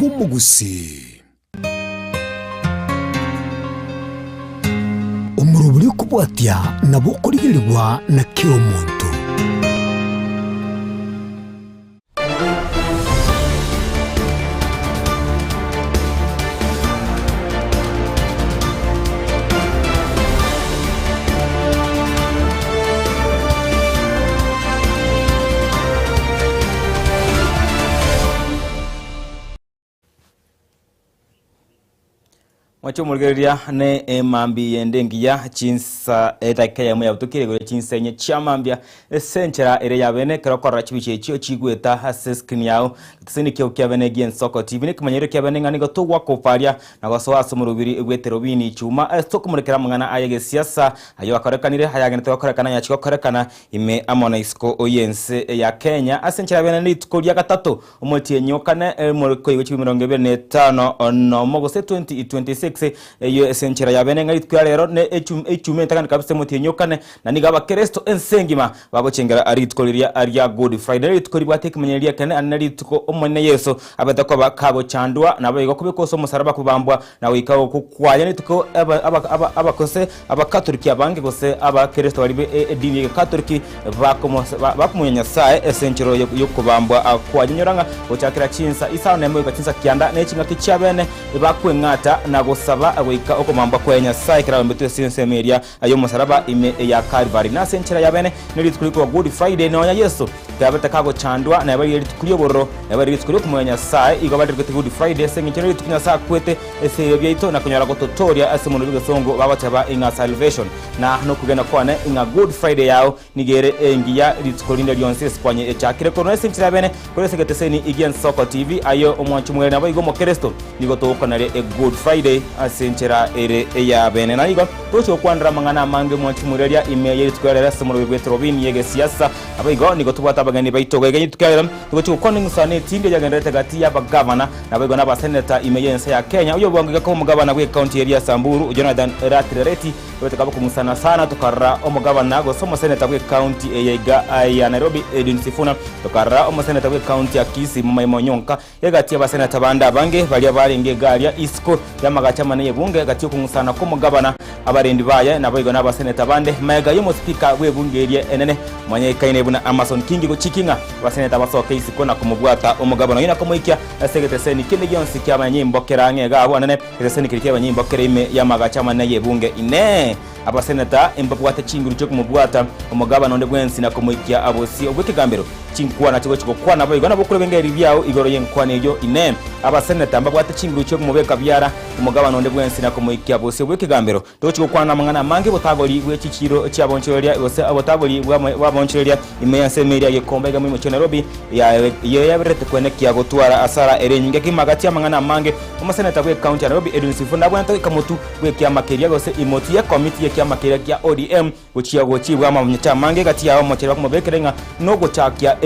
bw'omogusii. Omorobori okobwatia nabo okorigerigwa na kera omonto. Mwache omorigereria ne emambi yende engiya chinsa edakika eyemo yabutokeire igoro chinsa enye chia mambia ase enchera ere ya bene ekero okorora chibicha echio chigweta ase screen yao egeseni kiao kia bene gi'ensoko TV nekemanyerero kia bene ng'a nigo togwakoparia na gosoa ase omorobiri bw'eterobini chuma ase tokomorekera amang'ana aye gesiasa ayio akorekanire ayagenete gokorekana ayachia gokorekana ime amo na isiko y'ense ya Kenya ase enchera ya bene rituko ria gatato Omotienyi o kane, koigwa chiburi 25 nomo gose 2026, eyio ase enchera ya bene ng'a rituko ria rero ne echuma entang'ani kabisa omotienyi o kane, na nigo abakeresto ense engima bagochengera rituko riria ria Good Friday. Rituko ribwate ekemanyererio ekenene ande rituko Omonene Yeso abete koba kagochandwa naboigo kobekwa ase omosaraba kobambwa na goika ogokwa kwaye. Rituko abakose Abakatoliki abange gose Abakeresto baria be edini y'Egekatoliki bakomonya Nyasae ase enchera y'okobambwa kwaye. Nyora ng'a gochakera chinsa isano nemo goika chinsa kianda ne ching'aki chiabene bakweng'ata na gosaba goika okobambwa kwaye Nyasae ekero abambetwe ase ensemo eria y'omosaraba ime ya Kalvari. Nase enchera yabene ne rituko rikoba Good Friday nonya Yeso tabete kagochandwa neba riria rituko ri'obororo neba riria rituko ri'okomonya Nyasae igo barirokete Good Friday ase engencho nerituko Nyasae akwete Ase ebibe biaito na konyora gototooria ase omonwa bw'egesongo bagoteba ing'a salvation. Na nokwegena kwane ing'a Good Friday yao nigo ere engiya rituko rinde rionsi ase kwanye echakire korwa ase enchera ya bene korwa ase egeteseni gi'Ensoko TV aye omwanchi omwere naboigo omokeresto nigo togokonaria e Good Friday ase enchera ere eya bene. Na nigo togochia gokwanera amang'ana amange omwanchi omwereria ime ye rituko ria rero ase omorobio bw'etorobini y'egesiasa. Naboigo nigo tobwate abageni baito gaiga rituko ria rero togochia gokwana eng'usano etindi eyagendererete gati y'abagavana Naboigo n'abaseneta ime y'ense ya Kenya, oyobwango iga koba omogabana bw'ecounty eria ya Samburu, Jonathan Ratirareti, oyo tokaba kong'usana sana tokarora omogabana gose omoseneta bw'ecounty eye iga ya Nairobi Edwin Sifuna, tokarora omoseneta bw'ecounty ya Kisii Momaima Onyonka, egati y'abaseneta bande abange baria barenge iga aria isiko y'amagacho amanene y'ebunge egati y'okong'usana kw'omogabana, abarendi baye naboigo n'abaseneta bande magega y'omosipika bw'ebunge eria enene omanyekaine buna Amason Kingi gochiki ng'a abaseneta basoke isiko na komobwata omogabana oyio na komoikia Ase egeteseni kende gionsi ki'abanyanyimbo kere ang'e iga abwo anene, egeteseni keria ki'abanyanyimbo kere ime y'amagacho amanene y'ebunge. Inee! Abaseneta mbabwate chinguru chi'okomobwata omogabana onde bwensi na komoikia bosio bw'ekegambero? Chinkwana chigochia gokwana boigo nabo okore ebirengererio biao igoro y'enkwana eyio. Inee! Abaseneta mbabwate chinguru chi'okomobeka biara omogabana onde bwensi na komoikia bosio bw'ekegambero? Togochia gokwana amang'ana amange obotagori bwe chichiiro chi'abaonchoreria gose obotagori bw'abaonchoreria ime y'ensemo eria y'egekombe iga moimochie Nairobi yabererete kwenekia gotwara asara ere enyinge kegima gati y'amang'ana amange. Omoseneta bw'ecounty ya Nairobi Edwin Sifuna nabwenerete goika motu bw'ekiama keria gose imotu y'ekomiti y'ekiama keria kia ODM gochia gochibwa amamonyeche amange gati yao omochere bakomobekera ing'a nogochakia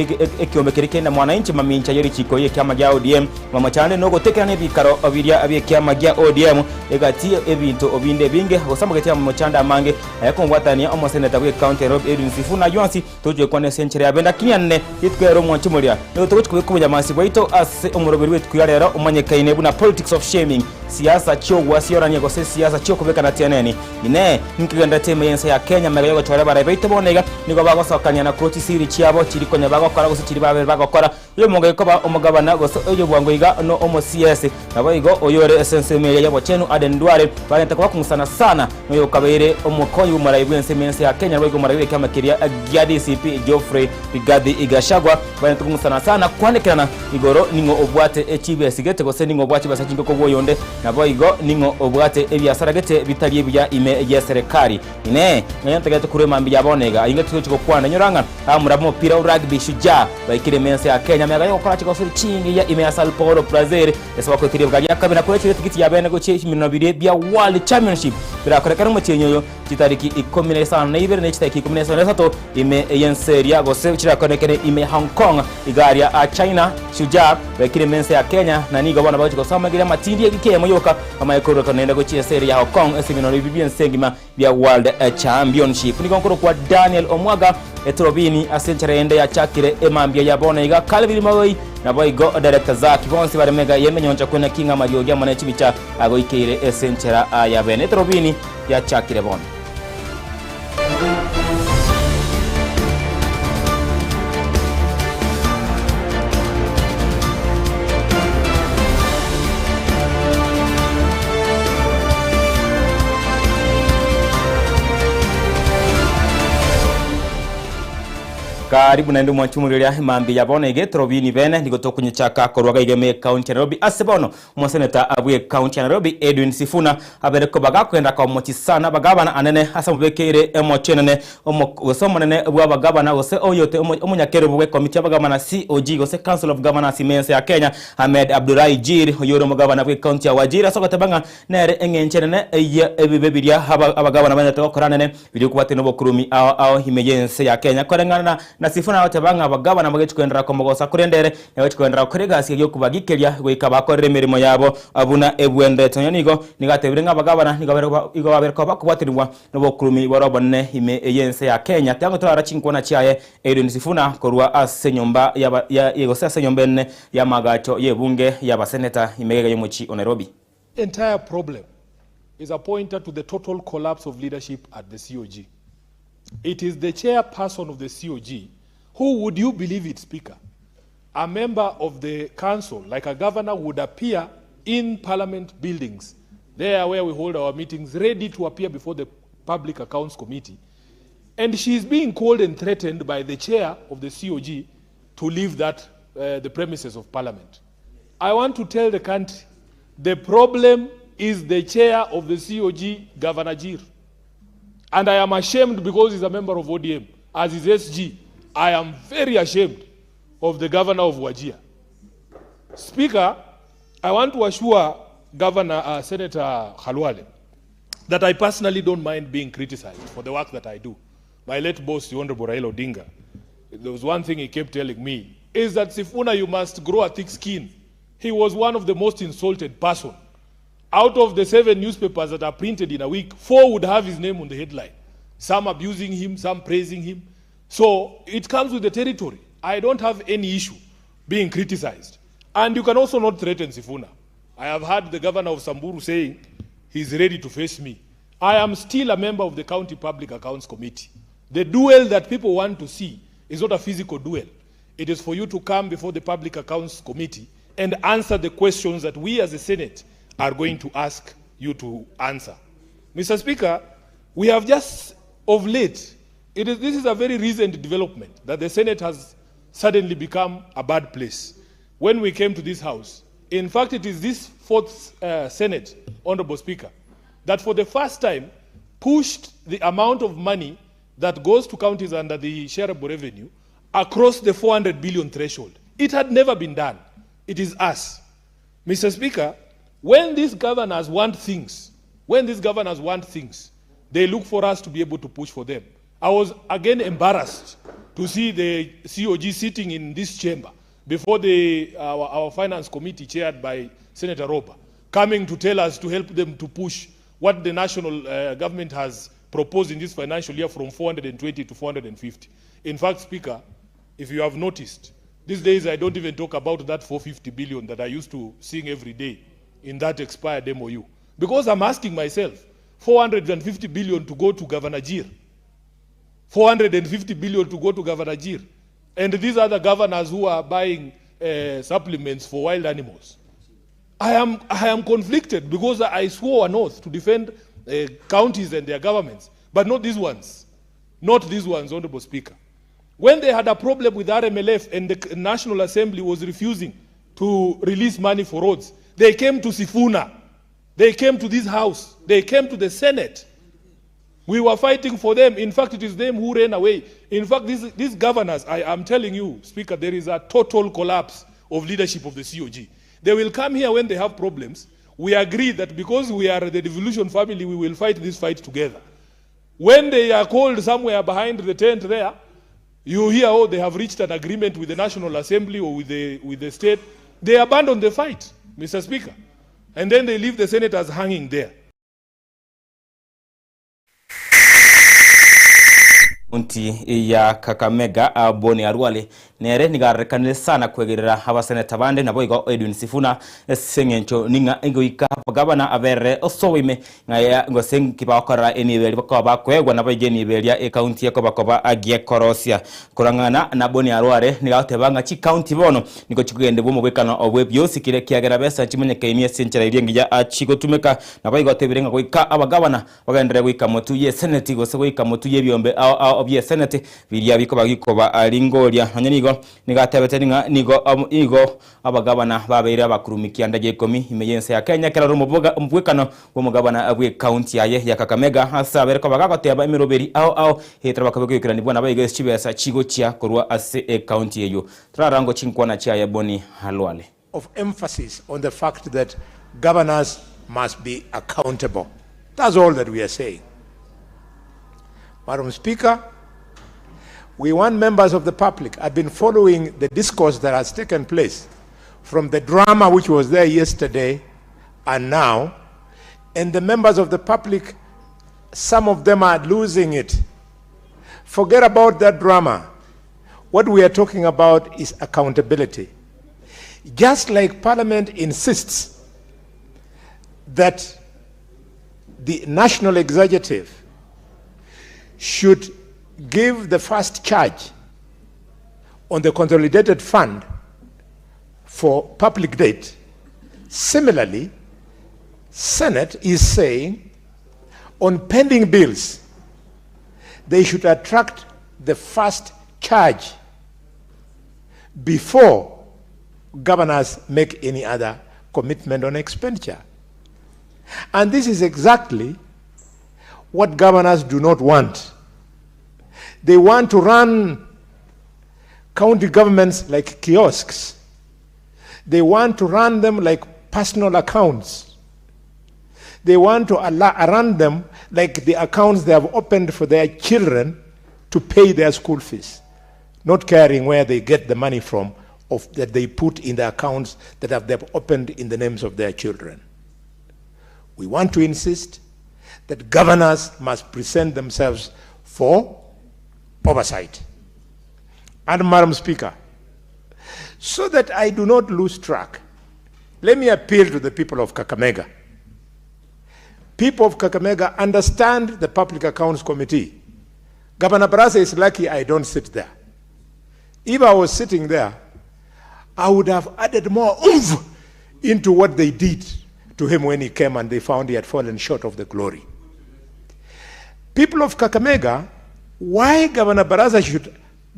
ekiombe keria kende mwananchi mamincha y'erichiko y'ekiama gia ODM Mamocha ande nogotekerana ebikaro biria bi'ekiama gia ODM egati ebinto binde ebinge gose amageti y'amamocha ande amange ayakomobwatania omoseneta bw'ecounty ya Nairobi Edwin Sifuna ayio onsi togochia gokwana ase enchera ya bene lakini ane rituko ria rero omwanchi moria nigo togochia kobeka obonyamasi bwaito ase omoroberi bw'etuko ya rero omanyekaine buna politics of shaming siasa chi'ogwasiorania gose siasa chi'okobekana tianeni Inee! Ninkegenderete ime y'ense ya Kenya magega y'ogochora abarai baito bono iga nigo bagosokania na korwa chisiri chiabo chiri konya bagokora gose chiri babere bagokora Oyomonga koba omogabana, gose oyo bwango iga no omo-CS. Naboigo oyore ase ensemo eria y'obochenu Aden Duale barente koba kong'usana sana noyokabeire omokonyi bw'omorai bw'ensemo y'ense ya Kenya naboigo omorai bw'ekiama keria gia DCP Geoffrey Rigathi Gachagua barente kong'usana sana kwanekerana igoro ning'o obwate echibesi gete gose ning'o obwate chibesa chinke kobua oyonde naboigo ning'o obwate ebiasara gete bitari ebiya ime y'eserekari. Inee! Ng'ai ntagete korwa emambia ya bono iga? Inga tigochi gokwana. Inyora ng'a abamura b'omopira o rugby Shujaa baikire ime ense ya Kenya amega y'ogokora chigosori chingiya ime ya Sao Paulo, Brazil ase bakoeteria ribaga ria kabere na korwa etigiti ya bene gochia ebiminwa biria bia World Championship birakorekane omotienyi oyo chitariki ikomi na isano na ibere ne chitariki ikomi na isano na isato ime y'ense eria gose chirakorekane ime ya Hong Kong iga aria China. Shujaa baikire ime ense ya Kenya na nigo bono bagochia gosoma egeria amatindi ewiki eyemo yoka bamanye korurekana naende gochia ense eria ya Hong Kong ase ebiminwa biria bi'ense engima bia World Championship. Nigo nkorokwa Daniel Omwaga etorobini ase enchera ende yachakire emambia ya bono iga Calvin Mogoi. Naboigo Director Zack bonsi bare mega y'emenyoncho kwene ki ng'a amariogi amo ne chibicha agoikeire ase enchera ya bene. Etorobini yachakire bono. Karibu naende omwanchi omoreria emambia ya bono iga etorobini bene nigo tokonyechaka korwa iga ime ekaunti ya Nairobi ase bono Omoseneta bw'ekaunti ya Nairobi Edwin Sifuna abere koba gakogenda komochisana abagabana anene ase amobekeire emochie enene gose omonene bw'abagabana gose oyote omonyakerobo bw'ekomiti y'abagabana COG gose Council of Governors ime ense ya Kenya Ahmed Abdullahi Jir oyore omogabana bw'ekaunti ya Wajir ase ogoteba ng'a nere eng'encho enene eye ebibe biria abagabana banyarete gokora anene biria okobwatia nobokurumi ao ao ime y'ense ya Kenya koreng'ana na Sifuna agoteba ng'a abagabana mbagechi koenderera komogosa korende ere Nagochia kogenderera gokora egasi eria y'okobagikeria goika bakorire emeremo yabo buna ebwenerete. Nonya nigo, nigo atebire ng'a abagabana nigo nigo babere koba bakobwatanigwa nobokurumi bore obonene ime y'ense ya Kenya. Tiga torara chinkwana chiaye Edwin Sifuna korwa ase enyomba y'aba ya gose ase enyomba enene y'amagacho y'ebunge y'abaseneta ime gega y'omochie o Nairobi. Entire problem is a pointer to the total collapse of leadership at the COG. It is the chairperson of the COG who, would you believe it, Speaker, a member of the council, like a governor, would appear in parliament buildings, there where we hold our meetings, ready to appear before the Public Accounts Committee. And she is being called and threatened by the chair of the COG to leave that, uh, the premises of parliament. I want to tell the country the problem is the chair of the COG, Governor Jir. And I am ashamed because he's a member of ODM, as is SG. I am very ashamed of the governor of Wajir. Speaker, I want to assure Governor uh, Senator Khalwale that I personally don't mind being criticized for the work that I do. My late boss, the Honorable Raila Odinga, there was one thing he kept telling me, is that Sifuna, you must grow a thick skin. He was one of the most insulted person. Out of the seven newspapers that are printed in a week, four would have his name on the headline. Some abusing him, some praising him. So it comes with the territory. I don't have any issue being criticized. And you can also not threaten Sifuna. I have heard the governor of Samburu saying he's ready to face me. I am still a member of the County Public Accounts Committee. The duel that people want to see is not a physical duel. It is for you to come before the Public Accounts Committee and answer the questions that we as a Senate are going to ask you to answer. Mr. Speaker, we have just of late, it is, this is a very recent development that the Senate has suddenly become a bad place. When we came to this House, in fact, it is this fourth uh, Senate, Honorable Speaker, that for the first time pushed the amount of money that goes to counties under the shareable revenue across the 400 billion threshold. It had never been done. It is us. Mr. Speaker, when these governors want things, when these governors want things, they look for us to be able to push for them. I was again embarrassed to see the COG sitting in this chamber before the, our, our finance committee chaired by Senator Roper coming to tell us to help them to push what the national uh, government has proposed in this financial year from 420 to 450. In fact, Speaker, if you have noticed, these days I don't even talk about that 450 billion that I used to sing every day in that expired MOU. Because I'm asking myself, 450 billion to go to Governor Jir. 450 billion to go to Governor Jir. And these are the governors who are buying uh, supplements for wild animals. I am, I am conflicted because I swore an oath to defend uh, counties and their governments, but not these ones. Not these ones, Honorable Speaker. When they had a problem with RMLF and the National Assembly was refusing to release money for roads, they came to Sifuna. They came to this house. They came to the Senate. We were fighting for them. In fact, it is them who ran away. In fact, these, these governors, I am telling you, Speaker, there is a total collapse of leadership of the COG. They will come here when they have problems. We agree that because we are the devolution family, we will fight this fight together. When they are called somewhere behind the tent there, you hear, oh, they have reached an agreement with the National Assembly or with the, with the state. They abandon the fight, Mr. Speaker. And then they leave the senators hanging there. Ekaunti ya Kakamega, Boni Khalwale nere nigo arorekanire sana kwegerera abaseneta bande naboigo Edwin Sifuna ase eng'encho ning'a goika gavana aberere ase oboime ng'a gose nki bagokorera enibo eria bakoba bakoegwa naboigo enibo eria ekaunti ekoba koba giekorosia. Korang'ana na Boni Khalwale nigo agoteba ng'a chikaunti bono nigo chikogendebwa omobwekano bw'ebiosi kere ekiagera besa nchimanyekaini ase enchera eria engiya chigotumeka. Naboigo atebire ng'a goika abagavana Bagenderere goika motwe y'eseneti, gose goika motwe y'ebiombe ao ao bi'eseneti, biria bikoba gikoba ringoria. Nonya nigo nigo atebete ng'a nigo nigo abagabana babeire abakurumi kianda gia ikomi ime y'ense ya Kenya ekero ore omobwekano bw'omogabana bw'ekaunti yaye ya Kakamega ase abere koba gagoteba emeroberi ao ao etari bakobe goikeranigwa naboigo ase chibesa chigochia korwa ase ekaunti eyio. Torarango chinkwana chiaye Boni Khalwale. of emphasis on the fact that governors must be accountable. That's all that we are saying. Madam Speaker, we want members of the public. I've been following the discourse that has taken place from the drama which was there yesterday and now, and the members of the public, some of them are losing it. Forget about that drama. What we are talking about is accountability. Just like Parliament insists that the national executive should give the first charge on the consolidated fund for public debt, similarly, Senate is saying on pending bills, they should attract the first charge before governors make any other commitment on expenditure. And this is exactly what governors do not want. They want to run county governments like kiosks. They want to run them like personal accounts. They want to run them like the accounts they have opened for their children to pay their school fees, not caring where they get the money from of, that they put in the accounts that have they've opened in the names of their children. We want to insist that governors must present themselves for oversight. And Madam Speaker, so that I do not lose track, let me appeal to the people of Kakamega. People of Kakamega understand the Public Accounts Committee. Governor Barasa is lucky I don't sit there. If I was sitting there, I would have added more oomph into what they did to him when he came and they found he had fallen short of the glory. People of Kakamega, why Governor Barasa should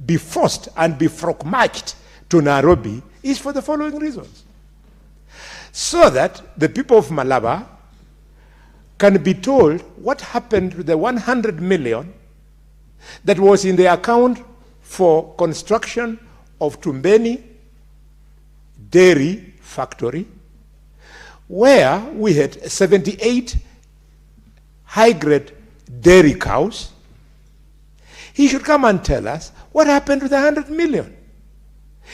be forced and be frog-marched to Nairobi is for the following reasons. So that the people of Malava can be told what happened to the 100 million that was in the account for construction of Tumbeni Dairy Factory, where we had 78 high-grade dairy cows. He should come and tell us what happened to the 100 million.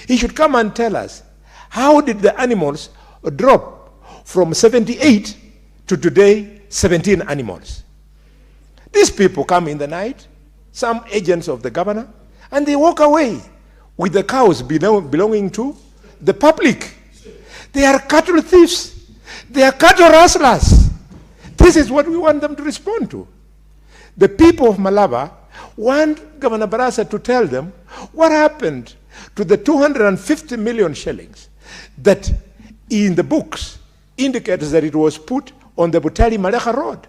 He should come and tell us how did the animals drop from 78 to today 17 animals. These people come in the night, some agents of the governor, and they walk away with the cows belonging to the public. They are cattle thieves. They are cattle rustlers. This is what we want them to respond to. The people of Malava want Governor Barasa to tell them what happened to the 250 million shillings that in the books indicates that it was put on the Butali Malekha Road.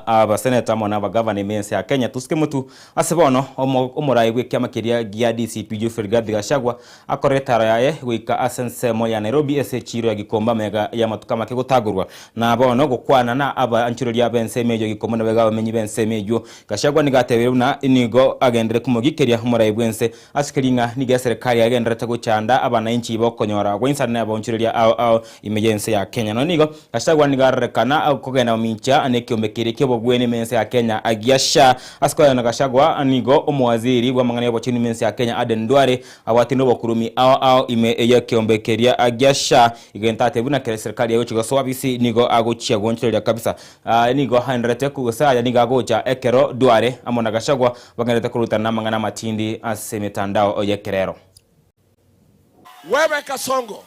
Abaseneta amo nabagavana ime y'ense ya Kenya Tusike Mutu ase bono omorai bw'ekiama keria gia DCP Geoffrey Rigathi Gachagua akorire etaro yaye goika ase ensemo ya Nairobi ase echiiro ya Gikomba amega y'amatuko amake gotagorwa na bono gokwana na abanchoreria b'ensemo eyio Gikomba nabaigo abamenyi b'ensemo eyio. Gachagua nigo atebire buna nigo agenderere komogikeria omorai bw'ense Ase keria ng'a nigo eserekari yagendererete gochanda abanainchi bokonyora goinsana nabaonchoreria ao ao ime y'ense ya Kenya. Nonya nigo Gachagua nigo arorekana kogenda mamincha nekiombe keria. keria ki'obogwenia ime ense ya Kenya gia SHA. Ase koyana Gachagua nigo omowaziri bw'amang'ana y'obochenu ime ense ya Kenya Aden Duale abwatire nobokurumi ao ao ime y'ekeombe keria gia SHA. Egento atebia buna kera eserikari egochia gosoa obisi nigo agochia goonchoreria kabisa. Nigo aenderete gose aya nigo agocha ekero Duale amo na Gachagua bagenderete korutana namang'ana amatindi ase emetandao y'ekerero. Wewe Kasongo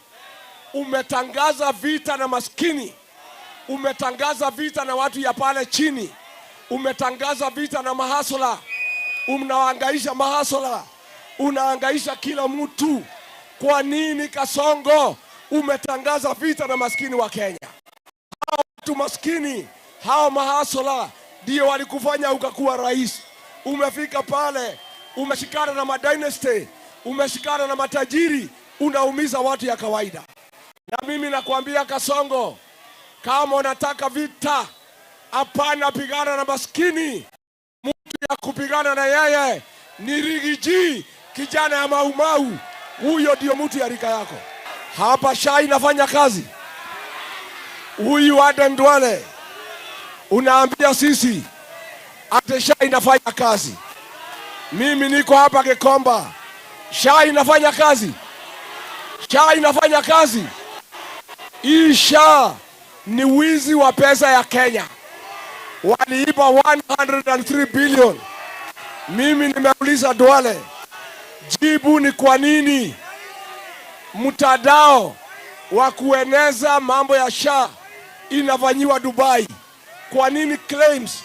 umetangaza vita na maskini, umetangaza vita na watu ya pale chini, umetangaza vita na mahasola, unawahangaisha mahasola, unahangaisha kila mtu. Kwa nini Kasongo umetangaza vita na maskini wa Kenya? Hao watu maskini, hao mahasola ndio walikufanya ukakuwa rais. Umefika pale, umeshikana na madynasty, umeshikana na matajiri, unaumiza watu ya kawaida. Na mimi nakwambia Kasongo, kama unataka vita, hapana pigana na maskini. Mtu ya kupigana na yeye ni Rigiji, kijana ya Maumau. Huyo ndio mtu ya rika yako. Hapa SHA inafanya kazi. Huyu Aden Duale unaambia sisi ate SHA inafanya kazi. Mimi niko hapa Gikomba, SHA inafanya kazi, SHA inafanya kazi. Hii SHA ni wizi wa pesa ya Kenya, waliiba 103 billion. Mimi nimeuliza Duale, jibu ni kwa nini mtandao wa kueneza mambo ya SHA inafanyiwa Dubai? Kwa nini claims,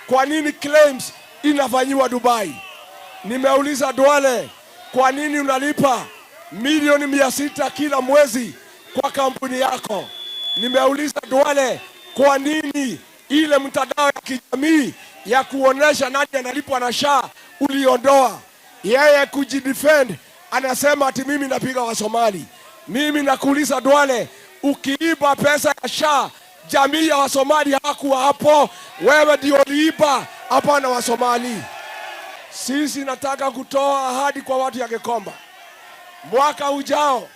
kwa nini claims inafanyiwa Dubai? Nimeuliza Duale, kwa nini unalipa milioni 600 kila mwezi kwa kampuni yako? Nimeuliza Duale, kwa nini ile mtandao ya kijamii ya kuonesha nani analipwa na SHA uliondoa? Yeye kujidefend anasema ati mimi napiga Wasomali. Mimi nakuuliza Duale, ukiiba pesa ya SHA jamii ya Wasomali hawakuwa hapo, wewe ndio uliiba, hapana Wasomali. Sisi nataka kutoa ahadi kwa watu ya Gikomba, mwaka ujao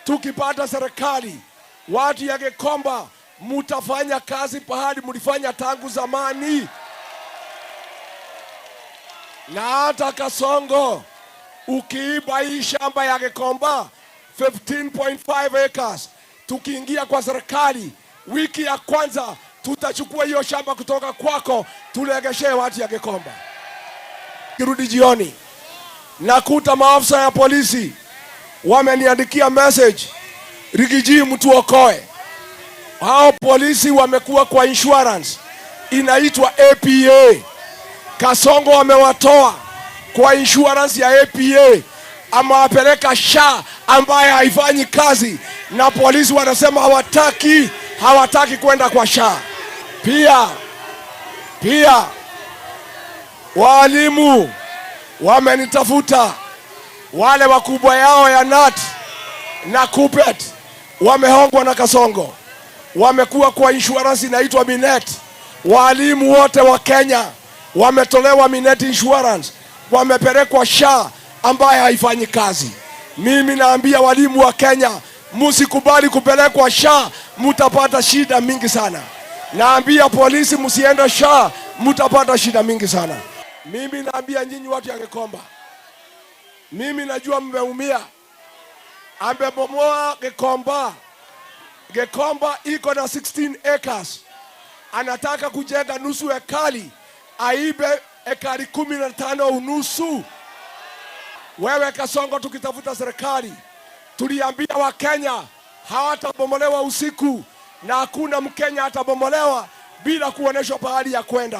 tukipata serikali, watu ya Gikomba mutafanya kazi pahali mlifanya tangu zamani. Na hata Kasongo, ukiiba hii shamba ya Gikomba 15.5 acres, tukiingia kwa serikali wiki ya kwanza tutachukua hiyo shamba kutoka kwako, tulegeshe watu ya Gikomba. Kirudi jioni nakuta maafisa ya polisi wameniandikia message, Rigiji, mtu okoe. Hao polisi wamekuwa kwa insurance inaitwa APA. Kasongo wamewatoa kwa insurance ya APA, amewapeleka SHA ambaye haifanyi kazi, na polisi wanasema hawataki, hawataki kwenda kwa SHA. Pia pia walimu wamenitafuta, wale wakubwa yao ya KNUT na KUPPET wamehongwa na Kasongo, wamekuwa kwa insurance inaitwa Minet. Walimu wote wa Kenya wametolewa Minet insurance, wamepelekwa SHA ambaye haifanyi kazi. Mimi naambia walimu wa Kenya, msikubali kupelekwa SHA, mutapata shida mingi sana. Naambia polisi, msiende SHA, mutapata shida mingi sana. Mimi naambia nyinyi watu ya Gikomba, mimi najua mmeumia. Amebomoa Gikomba. Gikomba iko na 16 acres, anataka kujenga nusu ekali, aibe ekari 15 unusu. Wewe Kasongo, tukitafuta serikali tuliambia Wakenya hawatabomolewa usiku na hakuna Mkenya atabomolewa bila kuonyeshwa pahali ya kwenda.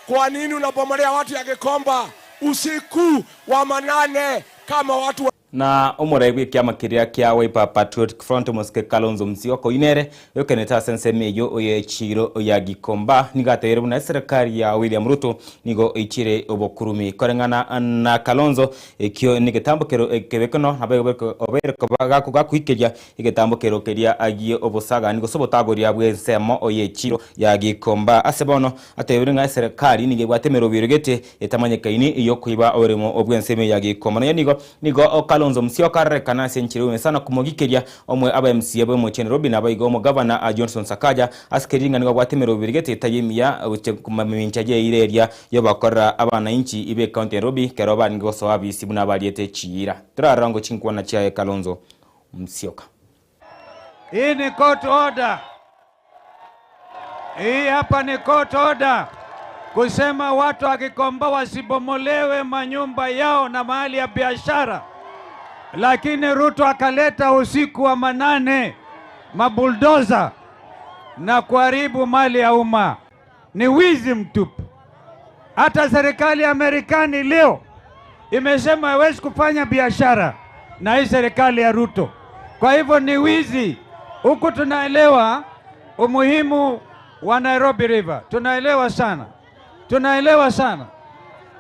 Kwa nini unabomolea watu ya Gikomba usiku wa manane kama watu wa Na omorai bwa ekiama keria kia Wiper Patriotic Front omosike Kalonzo Musyoka oinere oyokenete ase ensemo eyio oye echiro ya Gikomba nigo atebeire buna eserekari ya William Ruto nigo eichire obokurumi koreng'ana na Kalonzo ekio negetambo kero ekebekano nabo obeire koba gakuikeria egetambo kero keria agie obosagani gose obotagoria bwa ensemo oye echiro ya Gikomba ase bono atebeire ng'a eserekari nigo ebwate emerobiro gete etamanyekaini eyokoiba oboremo obwa ensemo ya Gikomba naye nigo nigo. Kalonzo Musyoka arorekana ase enchera y'omesano komogikeria omwe aba MCA bw'emochie Nairobi naboigo omogavana Johnson Sakaja ase keria ng'a nigo abwate emeroberi gete etari emiya gochia komamincha y'eira eria y'obakorera abanainchi b'ecounty ya Nairobi kero barenge gosoa abisi buna bariete chiira. Torarora ngo chinkwana chiaye Kalonzo Musyoka. Hii ni court order. Hii hapa ni court order kusema watu wa Gikomba wasibomolewe manyumba yao na mahali ya biashara, lakini Ruto akaleta usiku wa manane mabuldoza na kuharibu mali ya umma. Ni wizi mtupu. Hata serikali ya Marekani leo imesema haiwezi kufanya biashara na hii serikali ya Ruto. Kwa hivyo ni wizi. Huku tunaelewa umuhimu wa Nairobi River, tunaelewa sana, tunaelewa sana,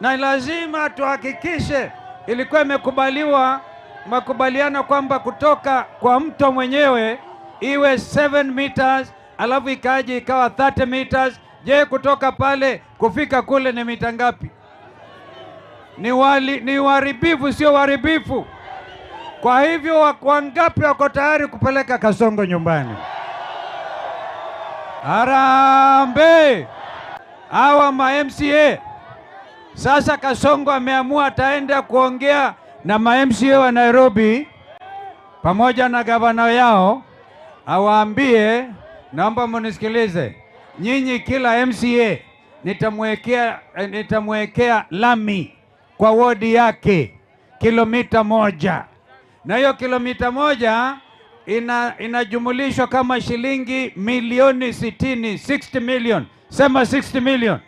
na lazima tuhakikishe. Ilikuwa imekubaliwa makubaliano kwamba kutoka kwa mto mwenyewe iwe 7 meters, alafu ikaje ikawa 30 meters. Je, kutoka pale kufika kule ni mita ngapi? Ni wali, ni uharibifu, sio uharibifu. Kwa hivyo wangapi wako tayari kupeleka Kasongo nyumbani? Harambee! Hawa ma MCA sasa, Kasongo ameamua ataenda kuongea na ma MCA wa Nairobi pamoja na gavana yao, awaambie, naomba munisikilize nyinyi, kila MCA nitamwekea nitamwekea lami kwa wodi yake kilomita moja, na hiyo kilomita moja ina inajumulishwa kama shilingi milioni 60, 60 million, sema 60 million.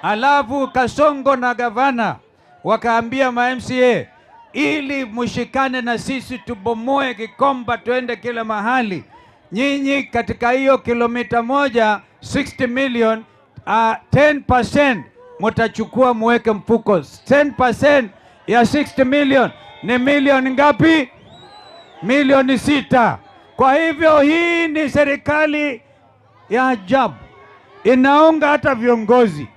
Alafu Kasongo na gavana wakaambia ma MCA ili mshikane na sisi tubomoe Gikomba tuende kila mahali. Nyinyi katika hiyo kilomita moja 60 million, 10% mutachukua muweke mfuko. 10% ya 60 million ni milioni ngapi? Milioni 6. Kwa hivyo hii ni serikali ya ajabu, inaunga hata viongozi.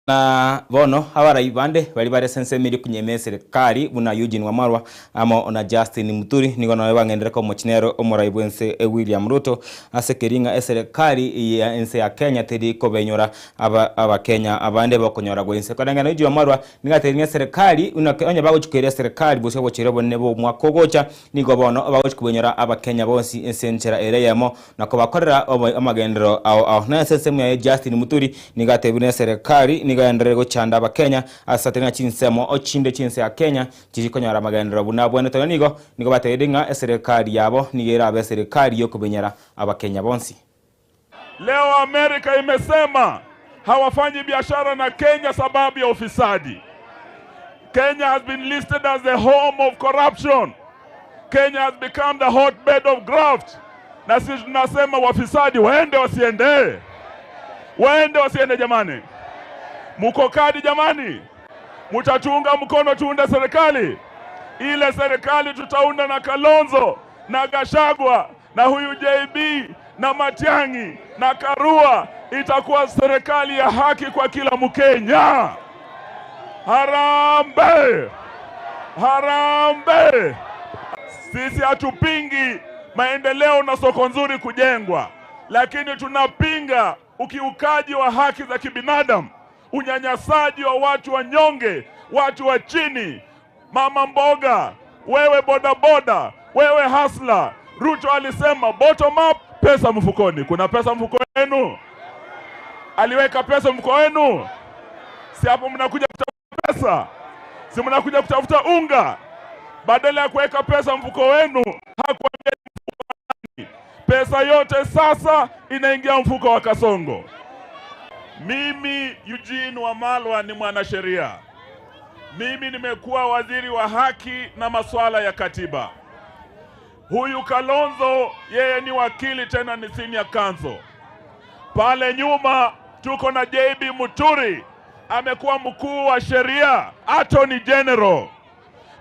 Na bono abarai bande bari bare sensemiri kunyemea eserikali buna Eugene Wamalwa amo na Justin Muturi nigo nawe bang'endereka omochinero omorai bwense William Ruto ase keringa eserikali ya ense ya Kenya teri kobenyora abakenya abande bakonyora gwense koreng'ana Eugene Wamalwa niga teri eserikali onye bagochikera eserikali bose bochire bonene bo omwaka ogocha nigo bono bagochikobenyora abakenya bonsi ense enchera ere yemo na kobakorera amagendero ao ao na ase ensemo yaye Justin Muturi niga tebire eserikali nigo yaenderere gochanda abakenya ase atari ng'a chinsemo ochinde chinse ya Kenya chirikonyora amagenderero buna abwenerete nigo nigo batebirie ng'a eserikali yabo nigo erabe eserikali yokobenyera abakenya bonsi. Leo Amerika imesema hawafanyi biashara na Kenya sababu ya ufisadi. Kenya has been listed as the home of corruption. Kenya has become the hotbed of graft. Na sisi tunasema wafisadi waende wasiende, waende wasiende. Jamani, muko kadi jamani, mutatuunga mkono tuunde serikali ile. Serikali tutaunda na Kalonzo na Gachagua na huyu JB na Matiang'i na Karua, itakuwa serikali ya haki kwa kila Mkenya. Harambee! Harambee! Sisi hatupingi maendeleo na soko nzuri kujengwa, lakini tunapinga ukiukaji wa haki za kibinadamu, unyanyasaji wa watu wanyonge, watu wa chini, mama mboga, wewe bodaboda, wewe hasla. Ruto alisema bottom up, pesa mfukoni. Kuna pesa mfuko wenu? Aliweka pesa mfuko wenu? Si hapo mnakuja kutafuta pesa? Si mnakuja kutafuta unga? Badala ya kuweka pesa mfuko wenu, hakuambia mfuko. Pesa yote sasa inaingia mfuko wa Kasongo. Mimi Eugene Wamalwa ni mwanasheria. Mimi nimekuwa waziri wa haki na masuala ya katiba. Huyu Kalonzo yeye ni wakili tena ni senior counsel. Pale nyuma tuko na JB Muturi amekuwa mkuu wa sheria, attorney general.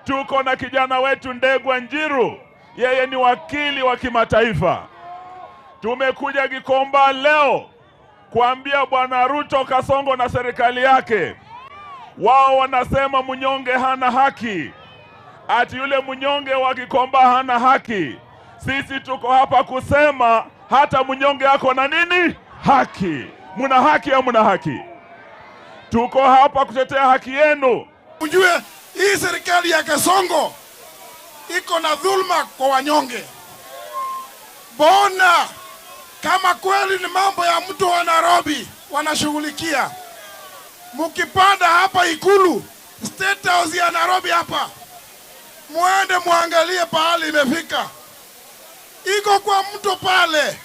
Tuko na kijana wetu Ndegwa Njiru, yeye ni wakili wa kimataifa. Tumekuja Gikomba leo kuambia Bwana Ruto, Kasongo na serikali yake, Wao wanasema mnyonge hana haki, ati yule mnyonge wa Gikomba hana haki. Sisi tuko hapa kusema hata mnyonge ako na nini? Haki. Muna haki au muna haki? Tuko hapa kutetea haki yenu. Ujue hii serikali ya Kasongo iko na dhulma kwa wanyonge. Bona kama kweli ni mambo ya mtu wa Nairobi wanashughulikia, mukipanda hapa Ikulu, State House ya Nairobi hapa, muende muangalie pahali imefika, iko kwa mto pale.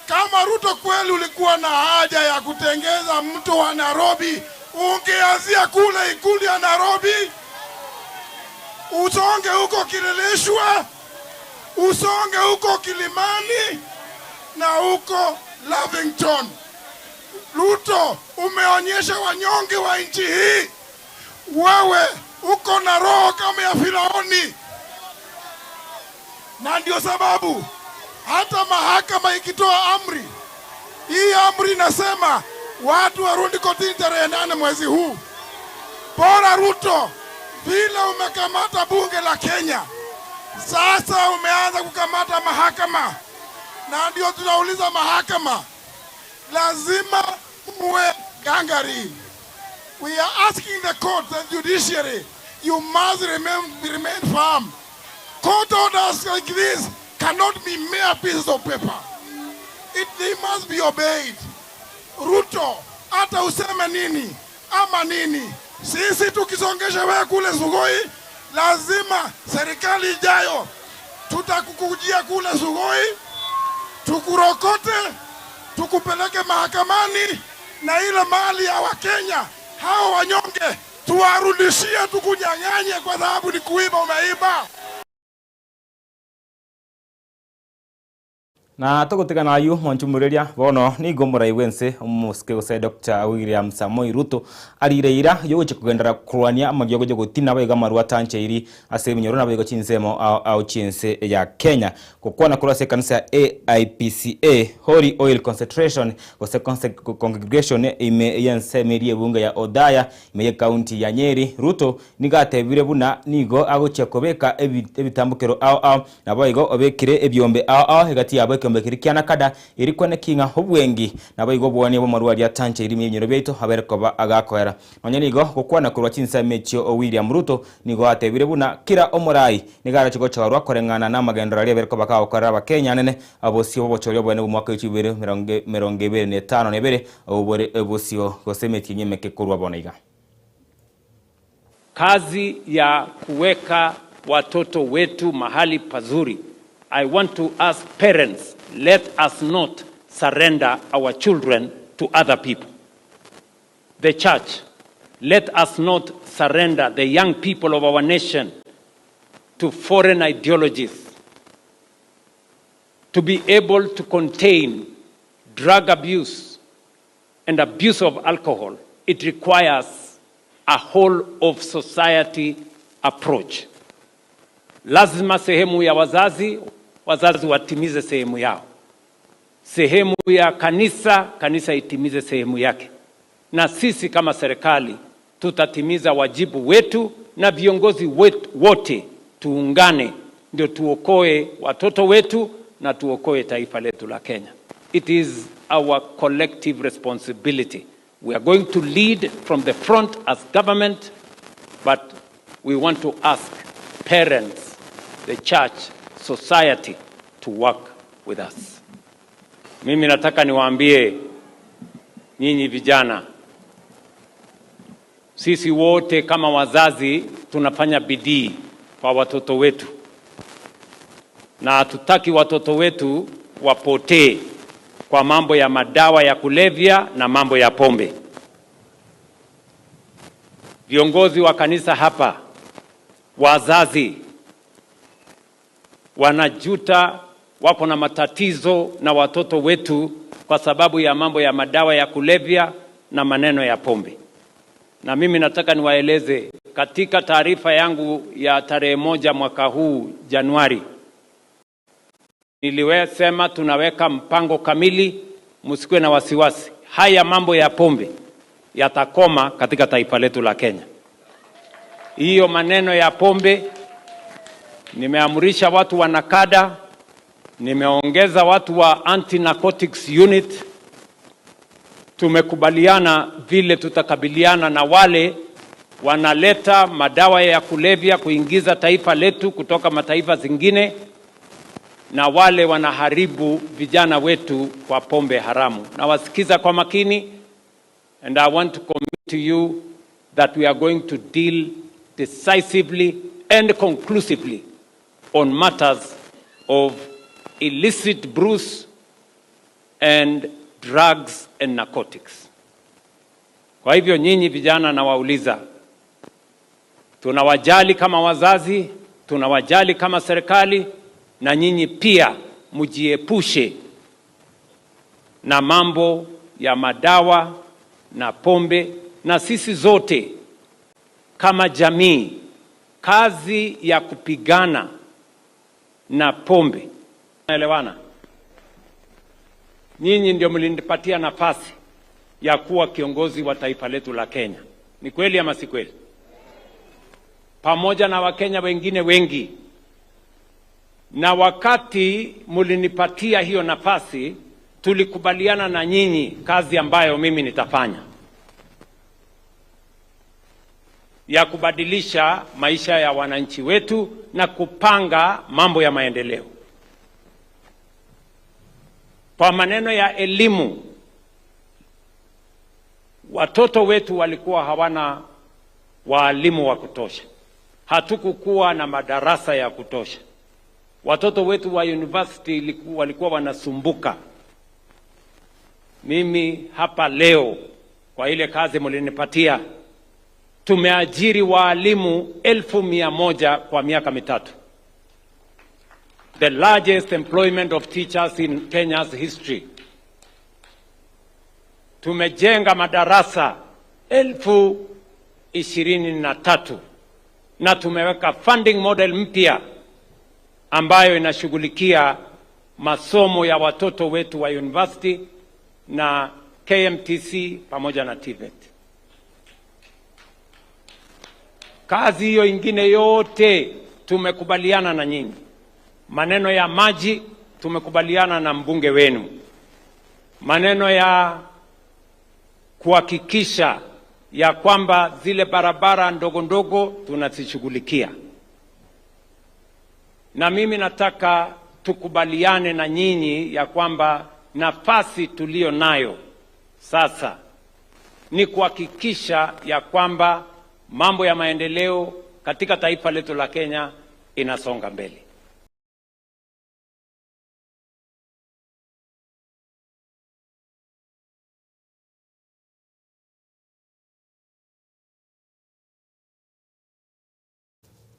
Kama Ruto kweli ulikuwa na haja ya kutengeza mto wa Nairobi, ungeanzia kule Ikulu ya Nairobi, usonge huko Kileleshwa, usonge huko Kilimani na huko Lavington. Ruto, umeonyesha wanyonge wa nchi hii, wewe uko na roho kama ya Firauni, na ndio sababu hata mahakama ikitoa amri hii, amri inasema watu warudi kotini tarehe 8 mwezi huu. Bora Ruto, vile umekamata bunge la Kenya, sasa umeanza kukamata mahakama, na ndio tunauliza mahakama, lazima muwe gangari. We are asking the court and judiciary, you must remain firm. Court orders like this cannot be mere pieces of paper. They must be obeyed. Ruto, hata useme nini ama nini, sisi tukisongesha wewe kule Sugoi, lazima serikali ijayo tutakukujia kule Sugoi, tukurokote, tukupeleke mahakamani, na ile mali ya Wakenya hao wanyonge tuwarudishie, tukunyang'anye, kwa sababu ni kuiba umeiba. Na togotigana ayu mwanchumureria bono nigo morai bwense omosike gose Dr. William Samoei Ruto arire ira yogochia kogendera korwania amagiogo jogotina baiga amarwa atancheiri ase eminyoro na baigo chinsemo ao chinse ya Kenya gokwana korwa ase ekanisa ya AIPCA Holy Oil Concentration gose Congregation ime yensemo eria ebunge ya Othaya ime ya county ya Nyeri. Ruto nigo atebire buna nigo agochia kobeka ebitambukero ao ao nabo igo obekire ebiombe ao ao egati yabo ekiombe keri kia Nakada erikwa nekinga obwengi nabo igo obwonia bwa amarwa aria atancheiri ime ebinyoro biaito abere koba agakoera. Nonya nigo gokwana korwa chinsemo echio William Ruto nigo atebire buna kira omorai nigo arache gochorwa koreng'ana na amagendero aria abere koba kagokorera abakenya nene abosio bobochoria obwene bwa omwaka wechibere mirongo ebere na etano na ebere obore obosio gose emetienyi emeke korwa bono iga. Kazi ya kuweka watoto wetu mahali pazuri. I want to ask parents, let us not surrender our children to other people. The church, let us not surrender the young people of our nation to foreign ideologies. To be able to contain drug abuse and abuse of alcohol, it requires a whole of society approach. Lazima sehemu ya wazazi, wazazi watimize sehemu yao. Sehemu ya kanisa, kanisa itimize sehemu yake. Na sisi kama serikali tutatimiza wajibu wetu na viongozi wetu wote tuungane ndio tuokoe watoto wetu na tuokoe taifa letu la Kenya. It is our collective responsibility. We are going to lead from the front as government, but we want to ask parents, the church, society to work with us. Mimi nataka niwaambie nyinyi vijana, sisi wote kama wazazi tunafanya bidii kwa watoto wetu, na hatutaki watoto wetu wapotee kwa mambo ya madawa ya kulevya na mambo ya pombe. Viongozi wa kanisa hapa, wazazi wanajuta, wako na matatizo na watoto wetu kwa sababu ya mambo ya madawa ya kulevya na maneno ya pombe. Na mimi nataka niwaeleze, katika taarifa yangu ya tarehe 1 mwaka huu Januari, niliwesema tunaweka mpango kamili, msikuwe na wasiwasi. Haya mambo ya pombe yatakoma katika taifa letu la Kenya. Hiyo maneno ya pombe, nimeamrisha watu wa NACADA, nimeongeza watu wa anti-narcotics unit. Tumekubaliana vile tutakabiliana na wale wanaleta madawa ya kulevya kuingiza taifa letu kutoka mataifa zingine na wale wanaharibu vijana wetu kwa pombe haramu. Nawasikiza kwa makini and I want to commit to you that we are going to deal decisively and conclusively on matters of illicit brews and drugs and narcotics. Kwa hivyo nyinyi vijana nawauliza, tunawajali kama wazazi, tunawajali kama serikali, na nyinyi pia mjiepushe na mambo ya madawa na pombe, na sisi zote kama jamii, kazi ya kupigana na pombe. Naelewana? Nyinyi ndio mlinipatia nafasi ya kuwa kiongozi wa taifa letu la Kenya. Ni kweli ama si kweli? Pamoja na Wakenya wengine wengi. Na wakati mlinipatia hiyo nafasi, tulikubaliana na nyinyi kazi ambayo mimi nitafanya ya kubadilisha maisha ya wananchi wetu na kupanga mambo ya maendeleo. Kwa maneno ya elimu, watoto wetu walikuwa hawana waalimu wa kutosha, hatukukuwa na madarasa ya kutosha. Watoto wetu wa university walikuwa wanasumbuka. Mimi hapa leo kwa ile kazi mlinipatia, tumeajiri waalimu 100,000 kwa miaka mitatu, the largest employment of teachers in Kenya's history. Tumejenga madarasa 23,000 na tumeweka funding model mpya ambayo inashughulikia masomo ya watoto wetu wa university na KMTC pamoja na TVET. Kazi hiyo ingine yote tumekubaliana na nyinyi. Maneno ya maji tumekubaliana na mbunge wenu. Maneno ya kuhakikisha ya kwamba zile barabara ndogo ndogo tunazishughulikia. Na mimi nataka tukubaliane na nyinyi ya kwamba nafasi tuliyo nayo sasa ni kuhakikisha ya kwamba mambo ya maendeleo katika taifa letu la Kenya inasonga mbele.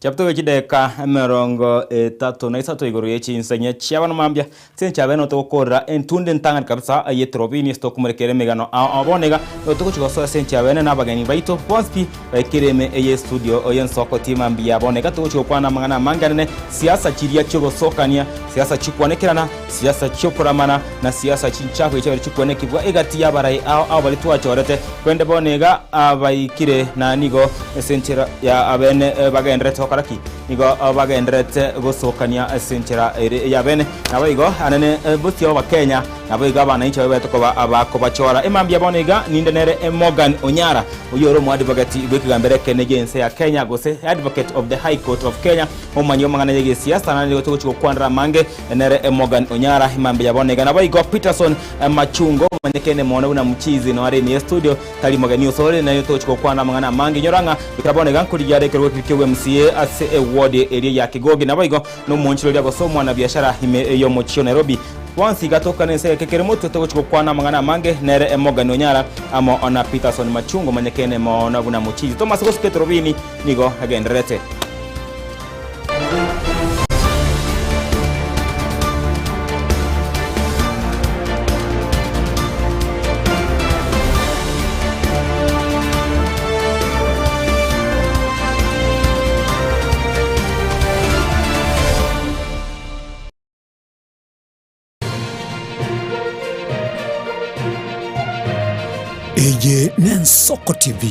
Chiapitoke chideka 36 igoro ye chinsenye chiabano mambia ase enchera abene togokorera entunde entang'ani kabisa ye torobini ase tokomorekera emegano ao ao bono iga nigo togochi gosoa ase enchera abene na abageni baito bonsi pi baikire ime eye studio eye ensoko ti mambia bono iga togochi gokwana amang'ana amange anene siasa chiria chiogosokania siasa chikwanekerana siasa chiokoramana na siasa chinchafu echio chikwanekibwa egati ya abarai ao ao baria twachorete kwende bono iga abaikire na nigo ase enchera ya abene bagenderete gokora ki nigo bagenderete gosokania ase enchera ere ya bene nabo igo anene bosio abakenya nabo igo abananchi babe tokoba abakobachora emambia bono iga ninde nere Morgan Onyara oyo ore omoadvocate bwa ekegambero ekene gia ense ya Kenya gose advocate of the High Court of Kenya omomanyi omang'ana ya egesiasa naende nigo togochi gokwanera amange nere Morgan Onyara emambia bono iga nabo igo Peterson Machungo omanyekene mono buna mchizi noare ime ya studio tari mogeni osore naye togochi gokwana amang'ana amange inyora ng'a ekero bono iga nkorigia are ekerogo ekio kia MCA ase eward eria ya Kigogi nabo igo nomonchiroria gose omwanabiashara ime y'omochie o Nairobi bonsi iga tokana ense eke kere motwe togochi gokwana amang'ana amange nere Morgan Onyara amo na Peterson Machungo omanyekene mono buna mochizi Thomas gosuka etorobini nigo agendererete. Eye n'Ensoko TV,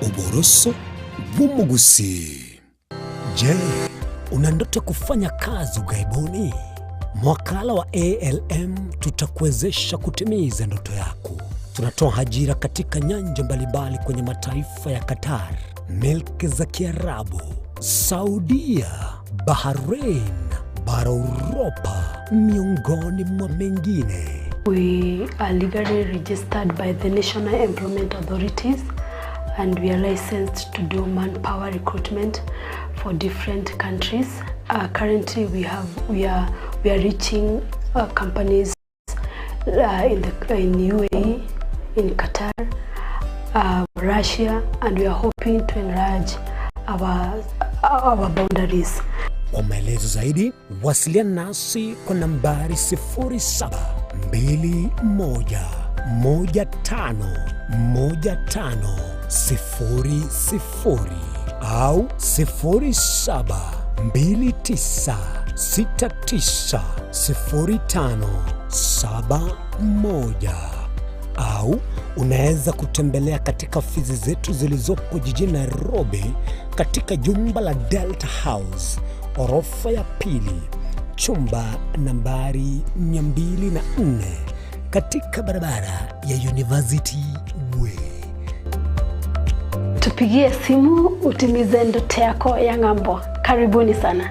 oboroso bw'omogusii. Je, una ndoto ya kufanya kazi ughaibuni? Mwakala wa ALM tutakuwezesha kutimiza ndoto yako. Tunatoa ajira katika nyanja mbalimbali kwenye mataifa ya Qatar, milki za Kiarabu, Saudia, Bahrain, bara Uropa, miongoni mwa mengine. We are legally registered by the National Employment Authorities and we are licensed to do manpower recruitment for different countries. Currently we have we are we are reaching companies in the in UAE, in Qatar, Russia, and we are hoping to enlarge our boundaries. Kwa maelezo zaidi wasiliana nasi kwa nambari 0721151500 au 0729690571 au unaweza kutembelea katika ofisi zetu zilizopo jijini Nairobi katika jumba la Delta House orofa ya pili chumba nambari 204 katika barabara ya University Way. Tupigie simu utimize ndoto yako ya ng'ambo. Karibuni sana.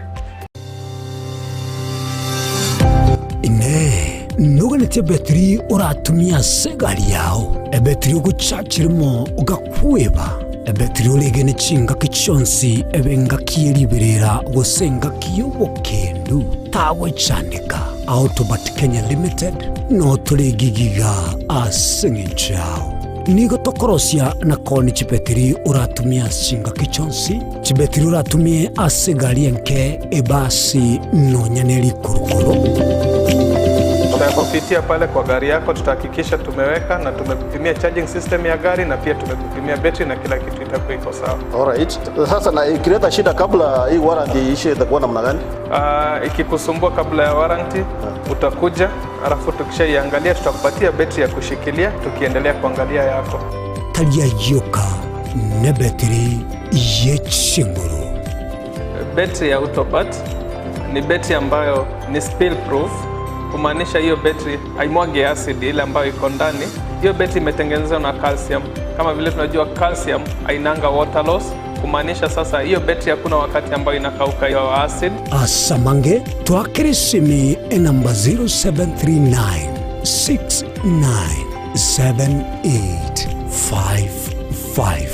Inee, noganetie ebetiri oratumie ase egari yao, ebetiri ogochachirimo ogakweba, ebetiri oregene chingaki chionsi ebe engaki ye riberera gose engaki y'obokendu, tagochandeka. Autobat Kenya Limited notore gigiga ase eng'encho yao. Nigo tokorosia na koonia chibetiri oratumie ase chingaki chionsi, chibetiri oratumie ase egari enke, ebasi, nonya ne rikurukuru. Tutakupitia pale kwa gari yako, tutahakikisha tumeweka na tumekupimia charging system ya gari na pia tumekupimia betri na kila kitu itakuwa iko sawa. Alright. Sasa na ikileta shida kabla hii warranty iishe itakuwa namna gani? Ikikusumbua kabla ya warranty utakuja, alafu tukishaiangalia tutakupatia betri ya kushikilia tukiendelea kuangalia yako. Tari ayioka nebetiri ye chinguru. Betri ya Autobat ni betri ambayo ni spill proof, kumaanisha hiyo betri haimwagi acid ile ambayo iko ndani. Hiyo betri imetengenezwa na calcium. Kama vile tunajua calcium hainanga water loss, kumaanisha sasa hiyo betri hakuna wakati ambayo inakauka hiyo acid. Asamange twakere simi enamba 0739 697855.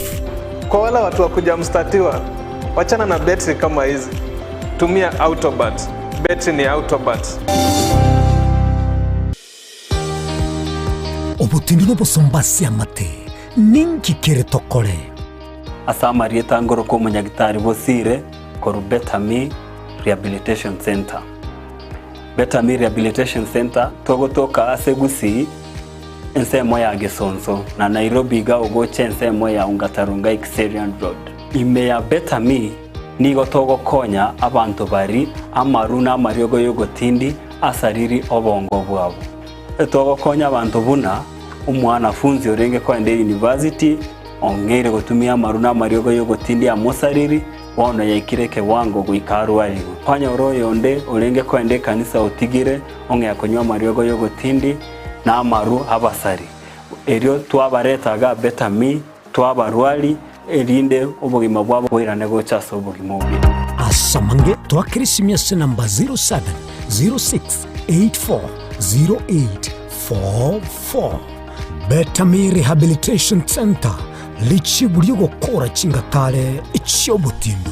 Kwa wale watu wa kuja mstatiwa, wachana na betri kama hizi, tumia Autobat. Betri ni Autobat. Obotindi nobosomba ase amate, ninki kere tokore? Ase amarieta ngorokwa omonyagitari Bosire korwa Better Me Rehabilitation Center. Better Me Rehabilitation Center togotoka ase Gusii ensemo ya Gesonso na Nairobi iga ogocha ensemo ya Ongata Rongai Kiserian Road. Ime ya Better Me nigo togokonya abanto bari amaru na amariogo y'ogotindi asariri obongo bwabo. Togokonya abanto buna omwanafunzi orenge koenda university ong'eire gotumia amaru na amariogo y'ogotindi amosariri bono yaikire ekewango goika arwariwe. Kwanyora oyonde orenge koenda ekanisa otigire ong'ea konywa amariogo y'ogotindi na amaru abasari. Erio twabaretaga Better Me twabarwari erinde obogima bwabo bwairane gocha ase obogima obuya. Asamange twakirisimia ase namba 0706840844. Better Me Rehabilitation Center richibu ri'ogokora chingatare chi'obotindu.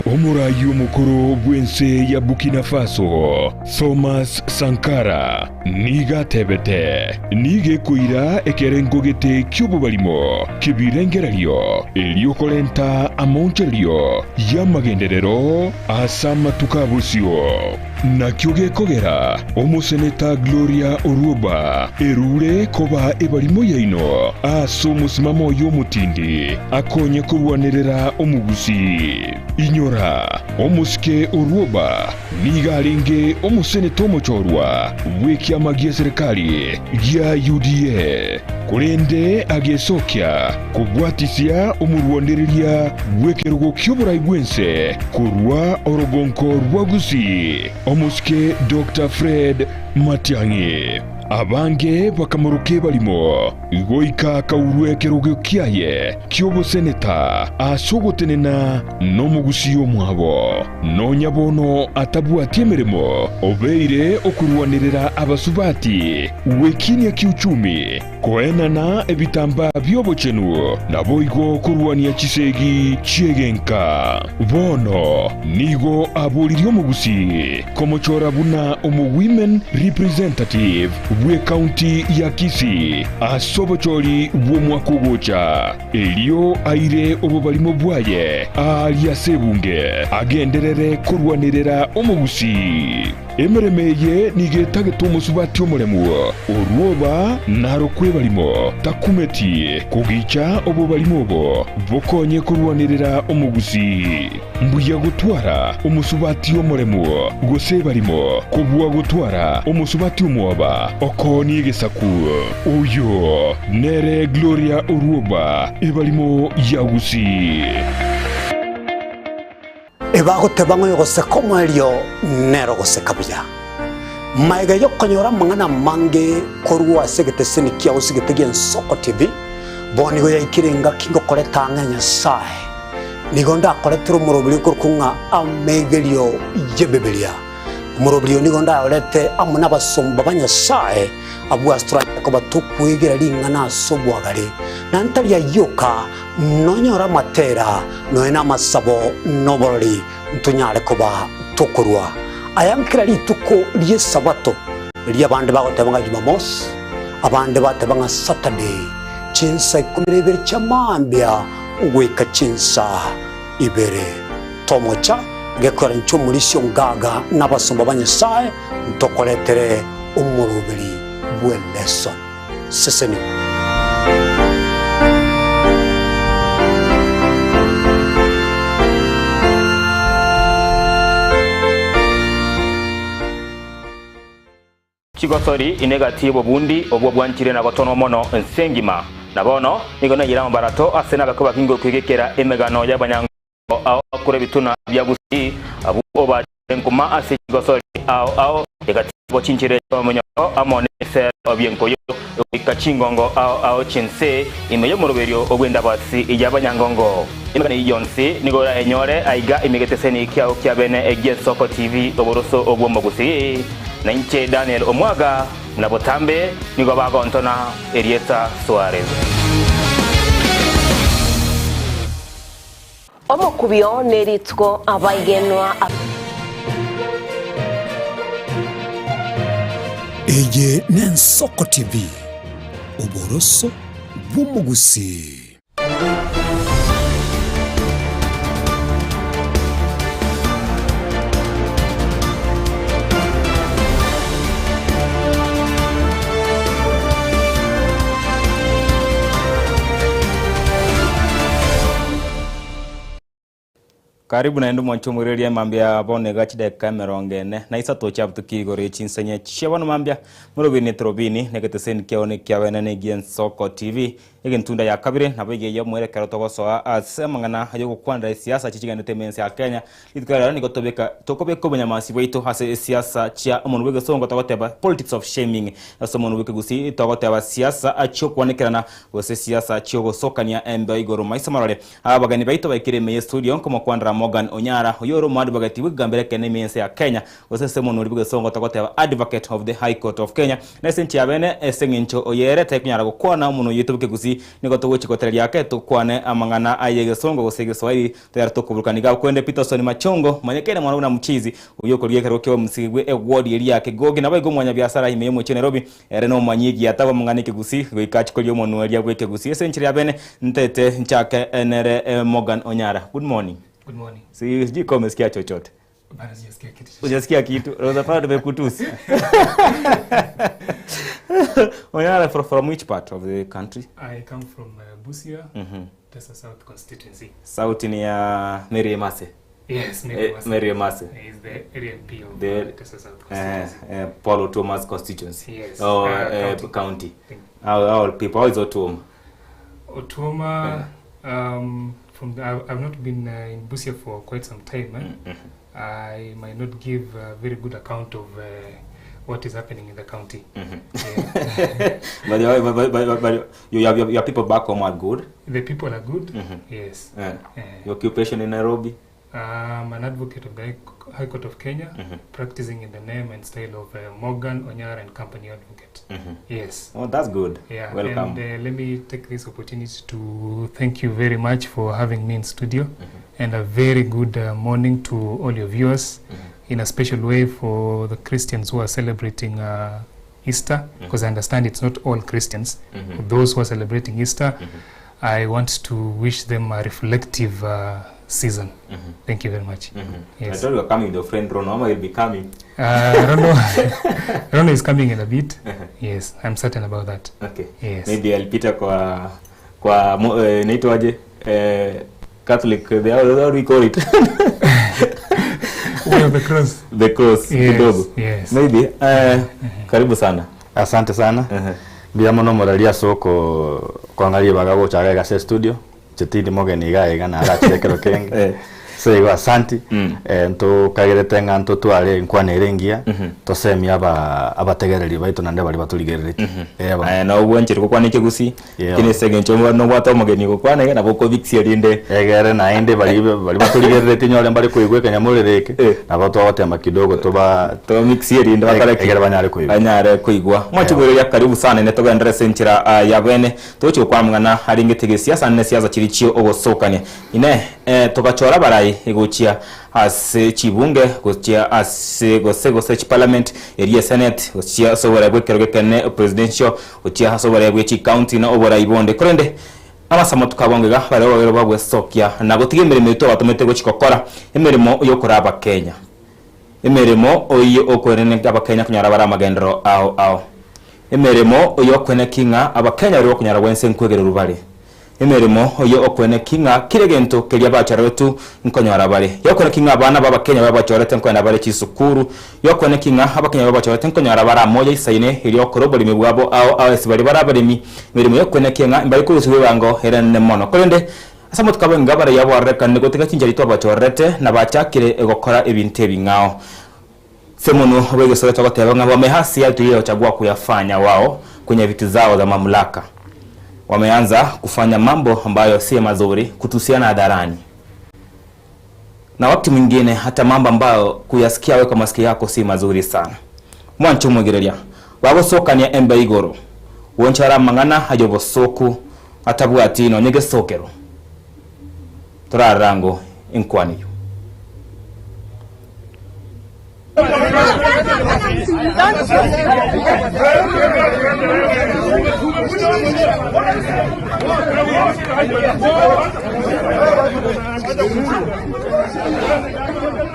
Omoraai omokoro bw'ense ya Burkina Faso, Thomas Sankara, nigo atebete, Nigo ekoira ekerengo gete ki'obobarimo ki'ebirengererio, erio korenta amaonchorerio y'amagenderero ase amatuko a bosio. Nakio gekogera omoseneta Gloria Orwoba erure koba ebarimo yaino ase omosimamo oye omotindi akonye korwanerera omogusii. Inyora, omosike Orwoba nigo arenge omoseneta omochorwa bw'ekiama. ekiama gi'eserekari gia UDA, korende agesokia kobwatisia omorwanereria bw'ekerogo ki'oborai bw'ense korwa orogonko rwa Gusii, omosike Doctor Fred Matiang'i. Abange bakamoroka ebarimo, goika akaurwa ekerogo kiaye ki'oboseneta ase ogotenena nomogusii omwabo. Nonya bono atabwati emeremo, obeire okorwanerera abasubati gwekinia kiuchumi, koenana ebitambaa bi'obochenu, naboigo korwania chisegi chi'egenka. Bono nigo aboririe omogusii komochora buna omowomen representative bw'ecounty ya Kisii ase obochori bw'omwaka ogocha. Erio aire obobarimo bwaye aaria ase ebunge, agenderere korwanerera omogusii. Emeremo eye nigo etagete omosubati omoremu, orwoba narokwe ebarimo, takumeti kogicha obobarimo obo bokonye korwanerera omogusii. Mbuya gotwara omosubati omoremu gose ebarimo, kobua gotwara omosubati omwoba okoonia egesaku. Oyo nere Gloria Orwoba, ebarimo ya Gusii. Ebagoteba ng'a oyogoseka omoerio nere ogoseka buya. Magega y'okonyora amang'ana amange korwa ase egeteseni kiao ase egete gi'Ensoko TV, bono nigo yaikire engaki ngokoreta ang'e Nyasae. Nigo ndakoretere omoroberio okorokwa ng'a amegerio y'Ebibilia. Omoroberio oyo nigo ndayorete amo nabasomba ba Nyasae, abwo ase toranyare koba tokwegera ring'ana ase obwagare, na ntari ayio oka, nonyore amatera, nonya namasabo, na oborori, ntonyare koba tokorua aya nkera rituko ri'Esabato, erio abande bagoteba ng'a Jumamosi, abande bateba ng'a Saturday, chinsa ikomi na ibere chia mambia goika chinsa ibere. Tomocha gekora inche omorisia ongaga na abasomba ba Nyasae ntokoretere omoroberi bw'eleson. Sesenigwa. Chigosori ine gati y'obobundi obwo bwanchire na gotonwa mono ense engima. Na bono nigo naiyire amabarato ase nabakwe bakinge okwegekera emegano y'abanyangongo ao akure ebituna bia Gusii, abwo obachire nkuma ase chigosori ao ao egati yabo chinchera chi'omonyogo amo nebisero bi'enkoyo goika chingongo ao ao chi'ense ime y'omoroberio bw'endabasi y'abanyangongo. Emegano eyio yonsi nigo orayenyore aiga ime egeteseni kiao kia bene gi'Ensoko TV oboroso bw'omogusii. Na inche Daniel Omwaga, na botambe nigo bagontona erieta Suarez. Omokubio nerituko abaigenwa. Eye n'Ensoko TV, oboroso bw'omogusii. Karibu naende omwanche omoireria mambia bono iga chidakika emerongo ene na isato chiabutokia igoro ye chinsenye chia bono mambia morobini etorobini na egeteseni kiao nekiabene na egi'Ensoko TV Egentunda ya kabere nabo iga eye omwerekero togosoa ase amang'ana ay'ogokwanera esiasa chichigenderete ime ense ya Kenya. Rituko ria rero nigo tobeka tokobeka obonyamasi bwaito ase esiasa chia omonwa bw'egesongo togoteba politics of shaming ase omonwa bw'ekegusii togoteba siasa chi'okwanekerana gose siasa chi'ogosokania embeo igoro maiso marore. Abageni baito baikire ime y'estudio nkomokwanera Morgan Onyara oyio ore omoadvocate bw'ekegambero ekenene ime y'ense ya Kenya gose ase omonwa oria bw'egesongo togoteba advocate of the High Court of Kenya. Na ase enchera y'abene, ase eng'encho oyo ere taikonyara gokwana omonwa oyoito bw'ekegusii, nigo togochia gotereria ake tokwane amang'ana ay'egesongo gose egeswahili, toyare tokoburukania iga. Korende Peterson Machongo, omanyekaine mono buna Mchizi, oyio okorigia ekerogo ki'obomusigi bwe eward eria ya Kegogi, naboigo omwanyabiasara ime y'omochie o Nairobi, ere nomomanyi egiata bw'amang'ana ekegusii, goika achie koria omonwa oria bw'ekegusii. Ase enchera y'abene, ntaete nchake nere Morgan Onyara. Good morning. Good morning. Sijui kama umesikia chochote. Bado sijasikia kitu chochote. Hujasikia kitu? Rosa pale tumekutusi. Onyara from which part of the country? I come from Busia, Tesa South constituency. Sauti ni ya Mary Emase. Yes, Mary Eh, Emase. Mary Emase. He is the area MP of The- Teso South eh, constituency. eh, Paul Otuoma's constituency. Yes, Or, eh, county. county. Thank How are people? How is Otuoma? Otuoma, from the, I've not been in Busia for quite some time. Eh? I might not give a very good account of what is happening in the county. Yeah. But, but your people back home are good? The people are good, yes. Your occupation in Nairobi? I'm an advocate of the High Court of Kenya, practicing in the name and style of Morgan Onyara and Company Advocate. Yes. Oh, that's good. Yeah. Welcome. And let me take this opportunity to thank you very much for having me in studio, and a very good morning to all your viewers, in a special way for the Christians who are celebrating Easter, because I understand it's not all Christians. For those who are celebrating Easter, I want to wish them a reflective season. Thank you very much. Yes. I thought you were coming with your friend Rono. Ama will be coming. Rono, Rono is coming in a bit. Yes, I'm certain about that. Okay. Yes. Maybe alipita kwa inaitwaje? Catholic, how do we call it? Way of the cross. The cross, Yes, kidogo. yes. Maybe. Karibu sana. Asante sana. Mbia muno muraria soko kwangaria bagagochaga gase studio chetindi mogeni iga iga na arachirekero kenge so igo asanti ntukagerete ng'a ntutware nkwanere ngia tosemia aba abategereri baitu nande bari baturigererete. Na ũguo nchiri gũkwana ekigusi kini segencho nobwate omogeni gũkwana iga nabo okobikisia rinde egere naende bari bari baturigererete nyore mbari kuigwa ekenyamorere eke nabo twagotema kidogo tuba tobamixie rinde bakore egere banyare kuigwa banyare kuigwa mwachigwereria karibu sana ne togendere senchira ya bene tochi kwamng'ana hari ng'ete siasa ne siasa chirichio ogosokania ine togachora barai egochia ase chibunge gochia ase gose gose chi parliament erie senate gochia ase oborai bwa ekero gekene presidential gochia ase oborai bwa chi county na oborai bonde korende amasamo tukabongega bare babere babwesokia na gotiga emeremo eto batomete gochikokora emeremo yokora abakenya emeremo oyo okwerene abakenya kunyara bara amagendero ao ao emeremo oyo okwene king'a abakenya bari bakunyara bwense nkwegera rubare emeremo oyo okwene king'a kire gento keria bachoretu nkonyora bare yokwene king'a abana b'abakenya babachorete nkwenda bare chisukuru yokwene king'a abakenya babachorete nkonyora bara moja isaine eri okora oboremi bwabo ao ao ase bari barabaremi emeremo yokwene king'a mbari korusiwa ebango erene mono korende ase motuka benga bare yaborerekane gotiga chinchari twabachorete na bachakire egokora ebinto ebing'ao semono wegesore twagoteba ng'a wamehasi yale tuliyochagua kuyafanya wao kwenye viti zao za mamlaka. Wameanza kufanya mambo ambayo si mazuri, kutusiana hadharani, na wakati mwingine hata mambo ambayo kuyasikia wewe kwa masikio yako si mazuri sana. Mwancho mwegereria wagosokania embe igoro wonchara mang'ana hajobosoku atabwati no nyegesokero turarango inkwaniyo.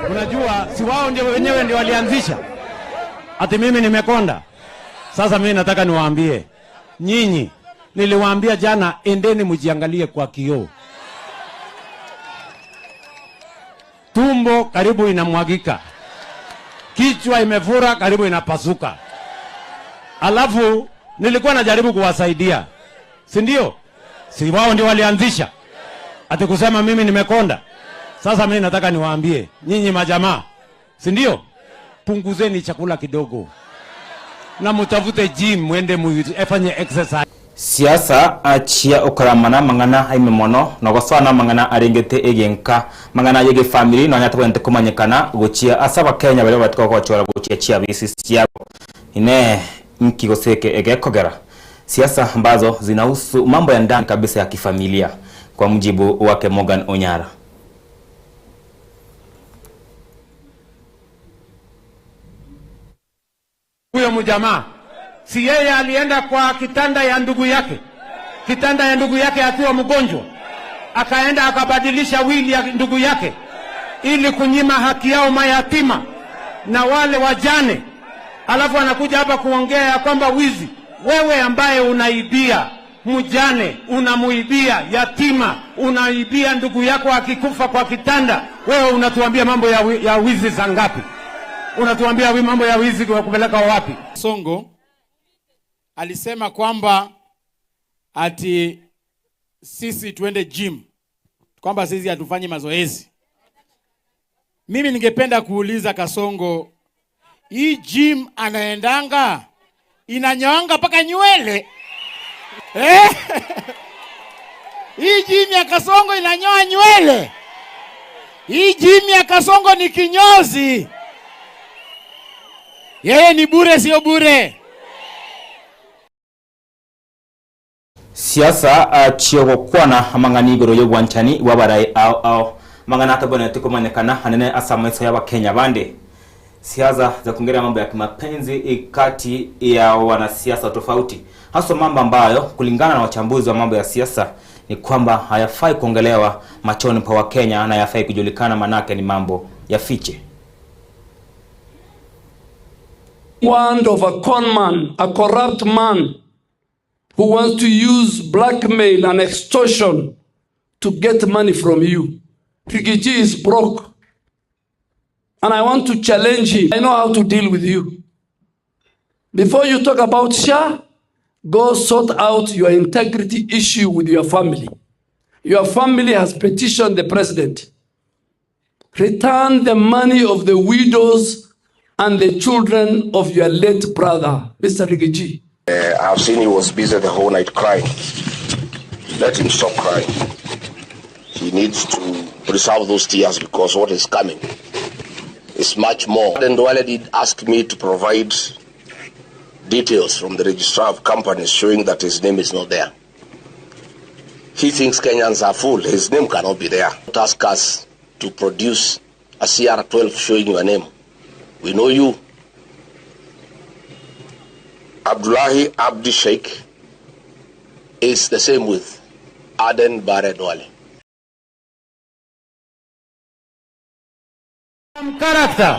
Unajua, si wao ndio wenyewe ndio walianzisha ati mimi nimekonda. Sasa mimi nataka niwaambie nyinyi, niliwaambia jana, endeni mjiangalie kwa kioo. Tumbo karibu inamwagika, kichwa imefura karibu inapasuka. Alafu nilikuwa najaribu kuwasaidia, si ndio? Si wao ndio walianzisha ati kusema mimi nimekonda. Sasa mimi nataka niwaambie nyinyi majamaa, si ndio? Punguzeni chakula kidogo na mutafute gym mwende mufanye exercise. Siasa achia okoramana mang'ana aime mono nogosona mang'ana arengete egenka mang'ana yege family nonya tobwente komanyekana gochia ase abakenya baria batuka gochora gochia chiabisi chiabo ine nki goseke egekogera siasa ambazo zinahusu mambo ya ndani kabisa ya kifamilia kwa mujibu wake Morgan Onyara. Huyo mjamaa si yeye alienda kwa kitanda ya ndugu yake, kitanda ya ndugu yake akiwa mgonjwa, akaenda akabadilisha wili ya ndugu yake ili kunyima haki yao mayatima na wale wajane, alafu anakuja hapa kuongea ya kwamba wizi. Wewe ambaye unaibia Mjane unamuibia, yatima unaibia, ndugu yako akikufa kwa kitanda, wewe unatuambia mambo ya, wi- ya wizi za ngapi? Unatuambia wi- mambo ya wizi kwa kupeleka wapi? Songo alisema kwamba ati sisi tuende gym, kwamba sisi hatufanyi mazoezi. Mimi ningependa kuuliza Kasongo, hii gym anaendanga inanyoanga mpaka nywele eh? Hii gym ya Kasongo inanyoa nywele? Hii gym ya Kasongo ni kinyozi. Yeye ni bure, sio bure. Siasa uh, chiogokwana amang'ana igoro y'obwanchani bw'abarai ao ao amang'ana atabwenereti komanyekana anene ase amaiso y'abakenya bande. Siasa za kuongelea mambo ya kimapenzi kati ya wanasiasa tofauti, haswa mambo ambayo kulingana na wachambuzi wa mambo ya siasa ni kwamba hayafai kuongelewa machoni pa Wakenya na hayafai kujulikana, manake ni mambo ya fiche. Want of a con man, a corrupt man who wants to use blackmail and extortion to get money from you. Rigiji is broke. And I want to challenge him. I know how to deal with you. Before you talk about SHA, go sort out your integrity issue with your family. Your family has petitioned the president. Return the money of the widows and the children of your late brother, Mr. Rigiji. Uh, I've seen he was busy the whole night crying. Let him stop crying. He needs to preserve those tears because what is coming is much more. And Duale did ask me to provide details from the registrar of companies showing that his name is not there. He thinks Kenyans are fool. His name cannot be there. Ask us to produce a CR12 showing your name. We know you. Abdullahi Abdi Sheikh is the same with Aden Bare Duale. Character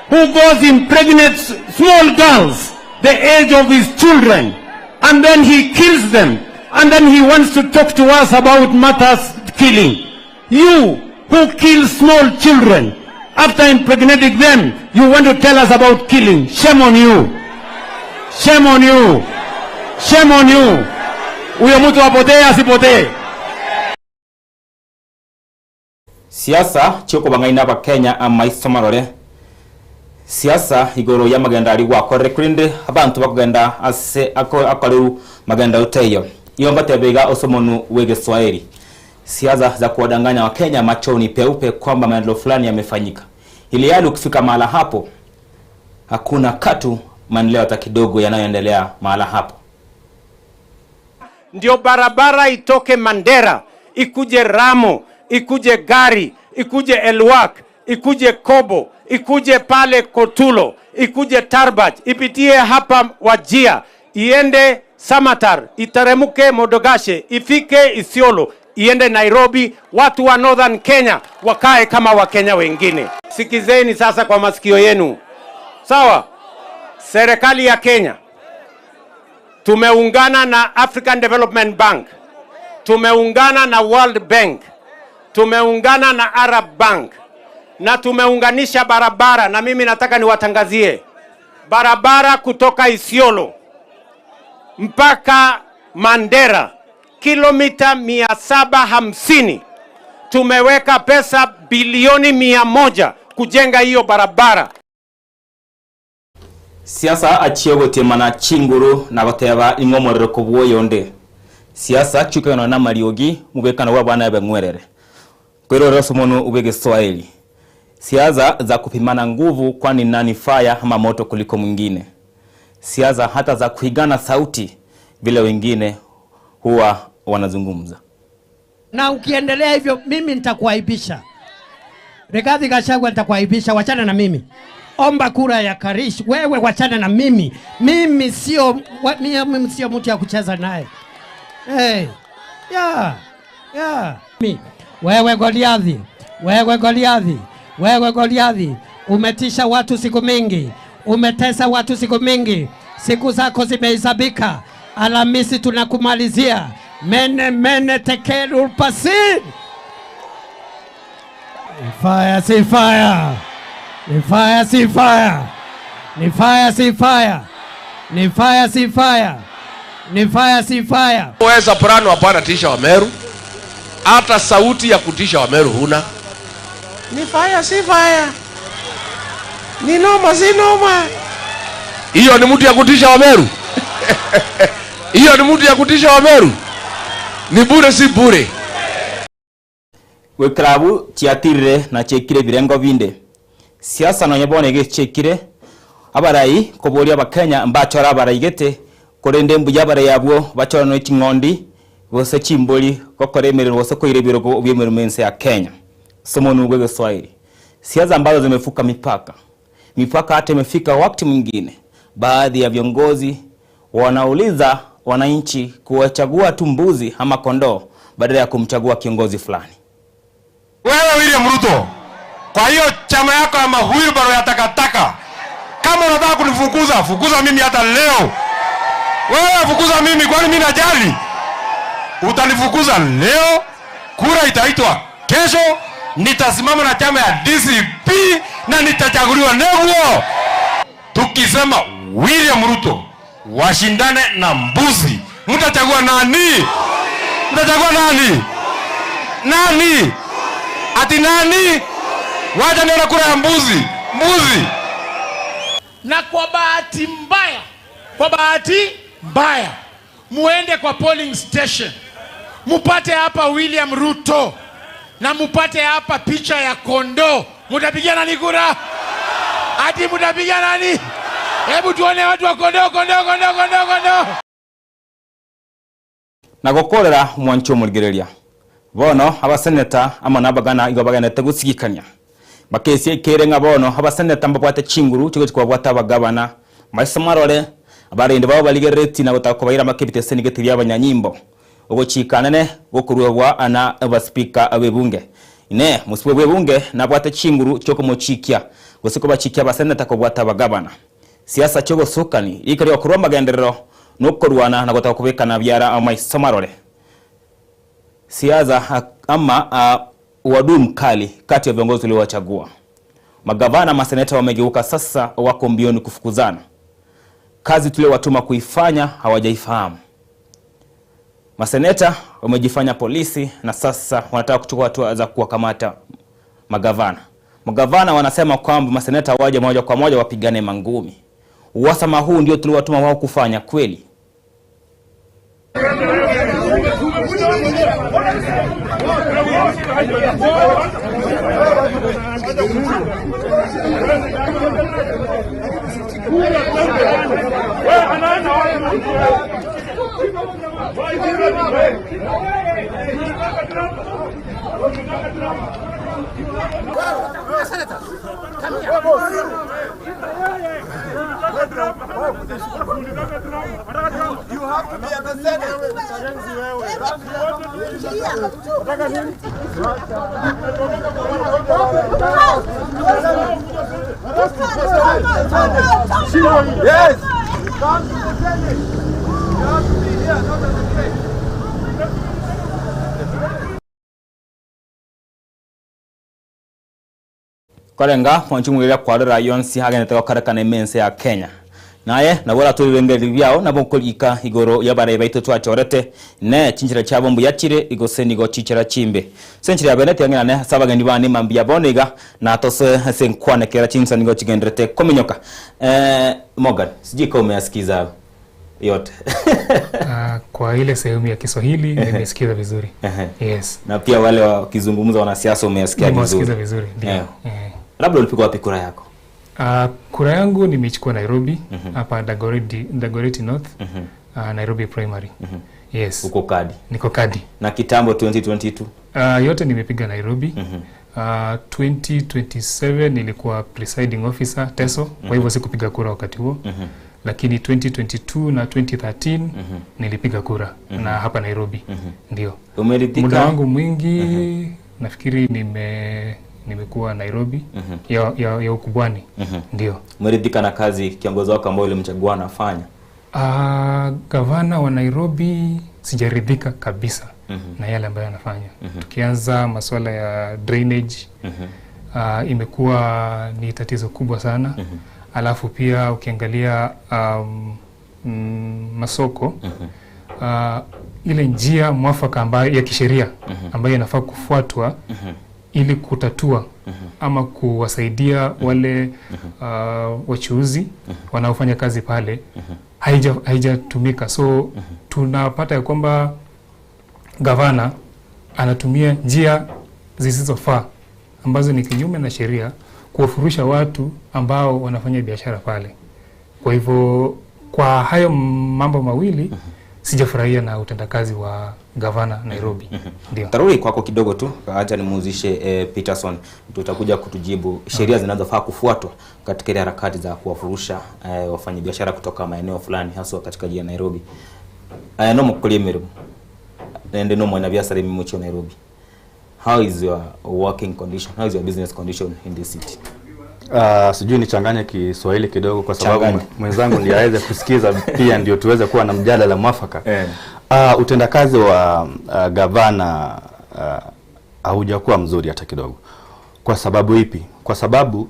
who goes impregnates small girls the age of his children and then he kills them and then he wants to talk to us about matters killing. You who kill small children after impregnating them, you want to tell us about killing. Shame on you. Shame on you. Shame on you. Huyo mtu apotee asipotee. Siasa chiokobang'aina abakenya amaiso marore siasa igoro y'amagenda aria gwakorire korende abanto bakogenda ase akoreru magenda oteiyo iyo ngoteba iga ase omonu bwa egeswahili siasa za kuwadanganya wakenya machoni peupe kwamba maendeleo fulani yamefanyika ili hali ukifika mahala hapo hakuna katu maendeleo hata kidogo yanayoendelea mahala hapo. Ndio barabara itoke Mandera ikuje Ramo ikuje Gari ikuje Elwak ikuje Kobo ikuje pale Kotulo ikuje Tarbaj ipitie hapa Wajia iende Samatar iteremuke Modogashe ifike Isiolo iende Nairobi. Watu wa Northern Kenya wakae kama Wakenya wengine. Sikizeni sasa kwa masikio yenu, sawa? Serikali ya Kenya tumeungana na African Development Bank, tumeungana na World Bank, tumeungana na Arab Bank na tumeunganisha barabara, na mimi nataka niwatangazie barabara kutoka Isiolo mpaka Mandera kilomita 750. Tumeweka pesa bilioni 100 kujenga hiyo barabara. Siasa achie gotiemana chinguru na goteba ing'o omorero kobua oyonde. Siasa chiukanwa na amariogi mobekano bwa abana ebeng'werere. Koirorera ase omonwe bwa egeswahili. Siasa za kupimana nguvu kwani nani fire ama moto kuliko mwingine. Siasa hata za kuigana sauti vile wengine huwa wanazungumza. Na ukiendelea hivyo mimi nitakuaibisha. Rigathi Gachagua nitakuaibisha, wachana na mimi. Omba kura ya Karish, wewe wachana na mimi. Mimi sio wa, mimi sio mtu ya kucheza naye. Hey, yeah, yeah. Mi, wewe Goliathi, wewe Goliathi, wewe Goliathi, umetisha watu siku mingi, umetesa watu siku mingi, siku zako zimehesabika. Alhamisi tunakumalizia mene mene tekel upasi. Ni fire si fire, ni fire si fire, ni fire si fire, ni fire si fire, ni fire si fire. Wewe soprano, hapana tisha Wameru, hata sauti ya kutisha Wameru huna. Ni fire si fire. Ni noma si noma. Hiyo ni mtu ya kutisha Wameru? Hiyo ni mtu ya kutisha Wameru? Ni bure si bure? Goikera chiatirire na chiekire ebirengo binde. Siasa nonye bono iga chiekire, abarai koboria abakenya mbachore abarai gete, korende mbuya abarai abwo bachore nonya ching'ondi gose chimbori gokora emeremo gose koira ebirogo bia emeremo ense ya Kenya. Somo bwa Egeswahili. Siasa ambazo zimevuka mipaka. Mipaka hata imefika wakati mwingine baadhi ya viongozi wanauliza wananchi kuwachagua tu mbuzi ama kondoo badala ya kumchagua kiongozi fulani. Wewe William Ruto, kwa hiyo chama yako ya mahuilbaro ya takataka, kama unataka kunifukuza, fukuza mimi hata leo. Wewe fukuza mimi, kwani mimi najali? Utanifukuza leo, kura itaitwa kesho, nitasimama na chama ya DCP na nitachaguliwa neguo. Tukisema William Ruto washindane na mbuzi, mtachagua nani? Mtachagua nani? Nani? Ati nani? Wacha nione kura ya mbuzi. Mbuzi. Na kwa bahati mbaya, kwa bahati mbaya, muende kwa polling station mupate hapa William Ruto na mupate hapa picha ya kondoo, mutapigia nani kura? Ati mutapigia nani? Hebu tuone watu wa kondoo, kondoo, kondoo, kondoo, kondoo. Na gokorera mwancho omorigereria bono abaseneta amo na abagana igo bagenete gosigikania bakesia ekere ng'a bono abaseneta mbabwate chinguru chigochi kobabwata abagabana maiso marore abarende babo barigerereti na gotaka kobaira makebiteseni gete bia abanyanyimbo ogochika nene gokoruegwa ana abasipika ab'ebunge ine mosipo bwa ebunge nabwate chinguru chiokomochikia gose kobachikia abaseneta kobwata abagabana siasa chiogosukani rika riokorwa amagenderero nokorwana na gotaka kobekana biara amaiso marore siasa ama uadui mkali kati ya viongozi uliowachagua. Magavana, maseneta wamegeuka sasa, wako mbioni kufukuzana. Kazi tuliowatuma kuifanya hawajaifahamu. Maseneta wamejifanya polisi na sasa wanataka kuchukua hatua za kuwakamata magavana. Magavana wanasema kwamba maseneta waje moja kwa moja wapigane mangumi. Uhasama huu ndio tuliowatuma wao kufanya kweli? You have to be at the Senate. Yes. Come to the Senate. You have to be here, not at the gate. Korenga mwanchumwira kwarora yonsi hagenete gokorekana emense ya Kenya naye nabo oratwebibengeri biao nabo nkorika igoro y'abarai baito twachorete ne chinchera chiabo mbuya chire igose nigo chichera chimbe ase enchera ya bene tiang'erane ase abageni bane mambia bono iga natose ase nkwanekera chinsa nigo chigenderete kominyoka. Morgan, sijui kama umeyasikiza yote. Kwa ile sehemu ya Kiswahili nimesikiza vizuri. Yes. Na pia wale wakizungumza wanasiasa umeyasikia vizuri. Nimewasikiza vizuri, ndio. Labda ulipiga wapi kura yako? Kura yangu nimeichukua Nairobi, hapa Dagoretti North, Nairobi Primary. Yes. Uko kadi? Niko kadi. Na kitambo 2022? Yote nimepiga Nairobi. 2027 nilikuwa presiding officer Teso, kwa hivyo sikupiga kura wakati huo. Lakini 2022 na 2013 nilipiga kura na hapa Nairobi. Ndio. Umeridhika? Muda wangu mwingi nafikiri nimekuwa Nairobi ya ukubwani. Ndio. Umeridhika na kazi kiongozi wako ambao ulimchagua anafanya? Ah, gavana wa Nairobi sijaridhika kabisa na yale ambayo anafanya. Tukianza masuala ya drainage imekuwa ni tatizo kubwa sana. Alafu pia ukiangalia masoko ile njia mwafaka ambayo ya kisheria ambayo inafaa kufuatwa ili kutatua ama kuwasaidia wale wachuuzi wanaofanya kazi pale haijatumika. So tunapata ya kwamba gavana anatumia njia zisizofaa ambazo ni kinyume na sheria kuwafurusha watu ambao wanafanya biashara pale. Kwa hivyo kwa hayo mambo mawili sijafurahia na utendakazi wa gavana Nairobi. Ndio. Tarudi kwako kidogo tu, acha nimuuzishe Peterson, tutakuja kutujibu sheria zinazofaa kufuatwa katika ile harakati za kuwafurusha wafanyabiashara kutoka maeneo fulani haswa katika jiji la Nairobi. Aya no mukulie mirimo ende no mwanabiashara mimuchi wa Nairobi. How is your working condition? How is your business condition in this city? Sijui nichanganye Kiswahili kidogo kwa sababu Changanya. mwenzangu ndiye aweze kusikiza pia ndio tuweze kuwa na mjadala mwafaka. Utendakazi wa gavana haujakuwa mzuri hata kidogo. Kwa sababu ipi? Kwa sababu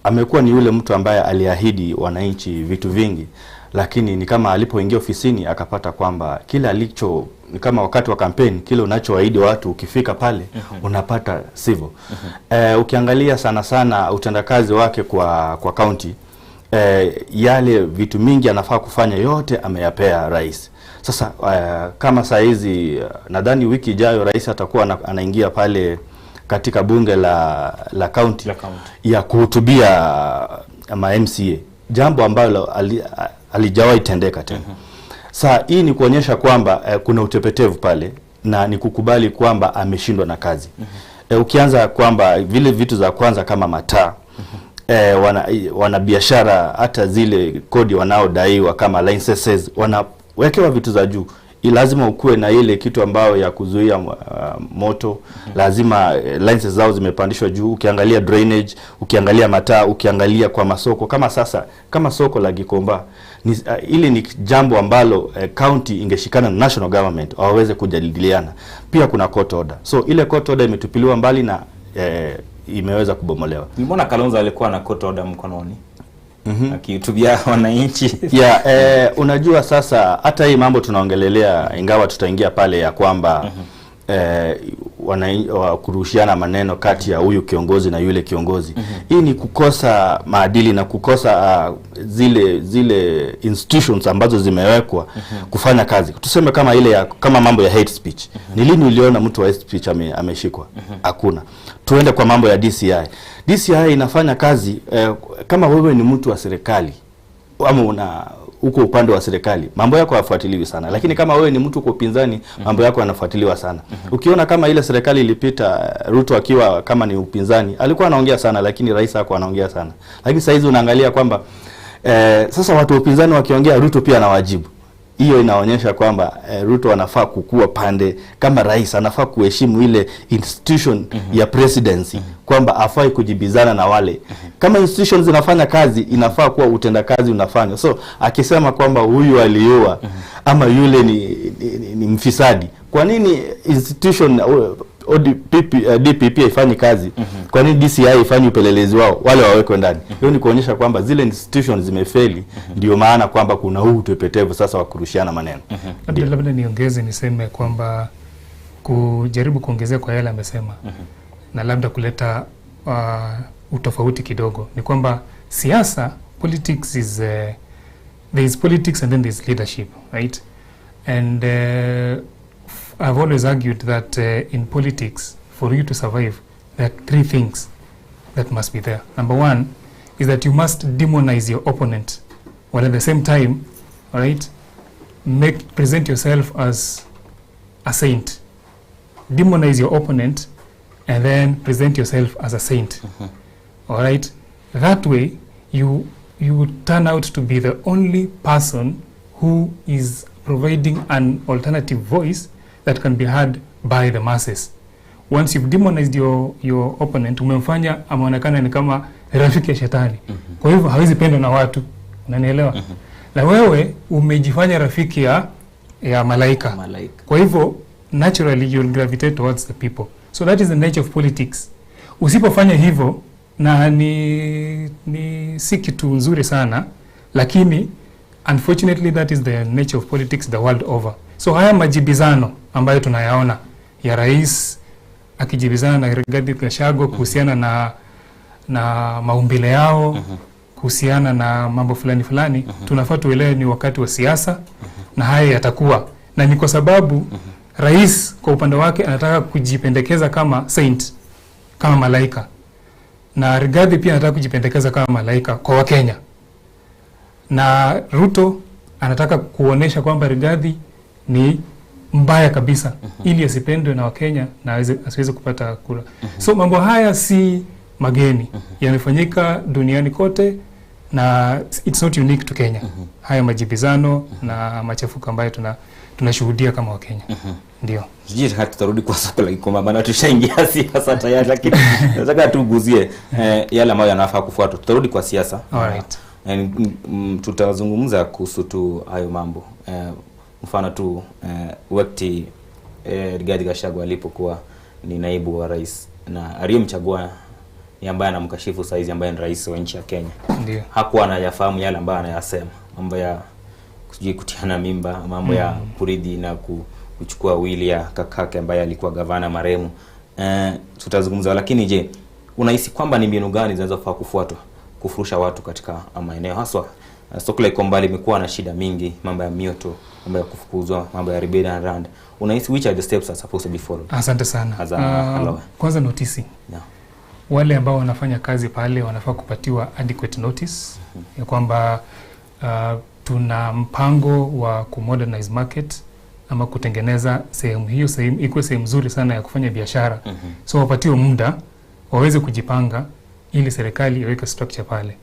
amekuwa ni yule mtu ambaye aliahidi wananchi vitu vingi, lakini ni kama alipoingia ofisini akapata kwamba kile alicho ni kama wakati wa kampeni, kile unachoahidi watu ukifika pale unapata sivyo. Ukiangalia sana sana utendakazi wake kwa kaunti, yale vitu mingi anafaa kufanya yote ameyapea rais. Sasa kama saa hizi nadhani wiki ijayo rais atakuwa anaingia pale katika bunge la kaunti ya kuhutubia ma MCA, jambo ambalo alijawahi tendeka tena. Saa hii ni kuonyesha kwamba kuna utepetevu pale na ni kukubali kwamba ameshindwa na kazi. Ukianza kwamba vile vitu za kwanza kama mataa, wanabiashara hata zile kodi wanaodaiwa kama licenses wanawekewa vitu za juu. Lazima ukuwe na ile kitu ambayo ya kuzuia moto. Lazima licenses zao zimepandishwa juu. Ukiangalia drainage, ukiangalia mataa, ukiangalia kwa masoko kama sasa, kama soko la Gikomba ni, ili ni jambo ambalo county ingeshikana na national government waweze kujadiliana. Pia kuna court order, so ile court order imetupiliwa mbali na imeweza kubomolewa. Nimeona Kalonzo alikuwa na court order mkononi akihutubia wananchi. Yeah, unajua sasa hata hii mambo tunaongelelea, ingawa tutaingia pale ya kwamba kurushiana maneno kati ya huyu kiongozi na yule kiongozi. Hii ni kukosa maadili na kukosa zile institutions ambazo zimewekwa kufanya kazi. Tuseme kama ile ya, kama mambo ya hate speech. Ni lini uliona mtu wa hate speech ameshikwa? Hakuna. Tuende kwa mambo ya DCI. DCI inafanya kazi kama wewe ni mtu wa serikali ama una uko upande wa serikali, mambo yako hayafuatiliwi sana, lakini kama wewe ni mtu uko upinzani, mambo yako yanafuatiliwa sana. Ukiona kama ile serikali ilipita, Ruto akiwa kama ni upinzani alikuwa anaongea sana, lakini rais hakuwa anaongea sana. Lakini sasa hizi unaangalia kwamba sasa watu wa upinzani wakiongea, Ruto pia anawajibu. Hiyo inaonyesha kwamba Ruto anafaa kukua pande kama rais, anafaa kuheshimu ile institution ya presidency, kwamba afai kujibizana na wale. Kama institutions zinafanya kazi, inafaa kuwa utendakazi unafanywa. So akisema kwamba huyu aliua ama yule ni mfisadi, kwa nini institution DPP haifanyi kazi? Kwa nini DCI haifanyi upelelezi wao, wale wawekwe ndani? Hiyo ni kuonyesha kwamba zile institutions zimefeli, ndio maana kwamba kuna huu utepetevu sasa wa kurushiana maneno. Labda niongeze niseme kwamba kujaribu kuongezea kwa yale amesema na labda kuleta utofauti kidogo ni kwamba siasa, politics is there is politics and then there is leadership, right? And I've always argued that in politics, for you to survive, there are three things that must be there. Number one is that you must demonize your opponent, while at the same time, all right, present yourself as a saint. Demonize your opponent and then present yourself as a saint. All right? That way, you turn out to be the only person who is providing an alternative voice that can be heard by the masses. Once you've demonized your opponent, umemfanya ameonekana ni kama rafiki ya shetani. Kwa hivyo hawezi pendwa na watu. Unanielewa? Na wewe umejifanya rafiki ya, ya malaika. Malaika. Kwa hivyo naturally you'll gravitate towards the people. So that is the nature of politics. Usipofanya hivyo na ni, ni si kitu nzuri sana lakini unfortunately that is the nature of politics the world over. So haya majibizano ambayo tunayaona ya rais akijibizana na Rigathi Gachagua kuhusiana na na maumbile yao kuhusiana na mambo fulani fulani, tunafaa tuelewe ni wakati wa siasa na haya yatakuwa, na ni kwa sababu rais kwa upande wake anataka kujipendekeza kama saint, kama malaika, na Rigathi pia anataka kujipendekeza kama malaika kwa Wakenya, na Ruto anataka kuonesha kwamba Rigathi ni mbaya kabisa ili asipendwe na Wakenya na aweze, asiweze kupata kura. So mambo haya si mageni, yamefanyika duniani kote na it's not unique to Kenya. Haya majibizano na machafuko ambayo tuna tunashuhudia kama Wakenya. Ndio. Sijui hata tutarudi kwa soko la Gikomba maana tushaingia siasa tayari, lakini nataka tuguzie yale ambayo yanafaa kufuatwa. Tutarudi kwa siasa. Alright. Tutazungumza kuhusu tu hayo mambo mfano tu wakati Rigathi Gachagua alipokuwa ni naibu wa rais na aliyemchagua ni ambaye anamkashifu saizi ambaye ni rais wa nchi ya Kenya. Ndio. Hakuwa anayafahamu yale ambayo anayasema, mambo ya sijui kutiana mimba, mambo ya kuridhi na kuchukua wili ya kakake ambaye alikuwa gavana marehemu. Tutazungumza, lakini je, unahisi kwamba ni mbinu gani zinazofaa kufuatwa kufurusha watu katika maeneo haswa soko la Gikomba limekuwa na shida mingi, mambo ya mioto, mambo ya kufukuzwa, mambo ya rebellion land. Unahisi which are the steps are supposed to be followed? Asante sana. As a lawyer. Kwanza notisi. Wale ambao wanafanya kazi pale wanafaa kupatiwa adequate notice ya kwamba tuna mpango wa kumodernize market ama kutengeneza sehemu hiyo sehemu ikuwe sehemu nzuri sana ya kufanya biashara. So wapatiwe muda waweze kujipanga ili serikali iweke structure pale,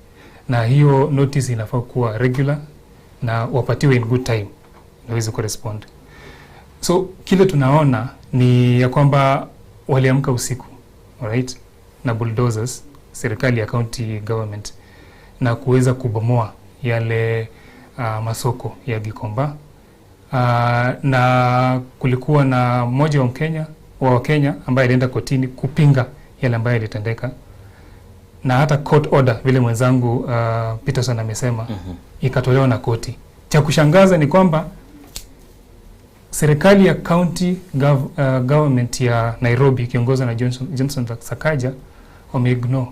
na hiyo notice inafaa kuwa regular na wapatiwe in good time waweze kurespond. So kile tunaona ni ya kwamba waliamka usiku, alright, na bulldozers, serikali ya county government, na kuweza kubomoa yale masoko ya Gikomba. Na kulikuwa na mmoja wa Mkenya wa Wakenya ambaye alienda kotini kupinga yale ambayo yalitendeka, na hata court order vile mwenzangu Peterson amesema ikatolewa na koti. Cha kushangaza ni kwamba serikali ya county government ya Nairobi ikiongozwa na Johnson Sakaja wameignore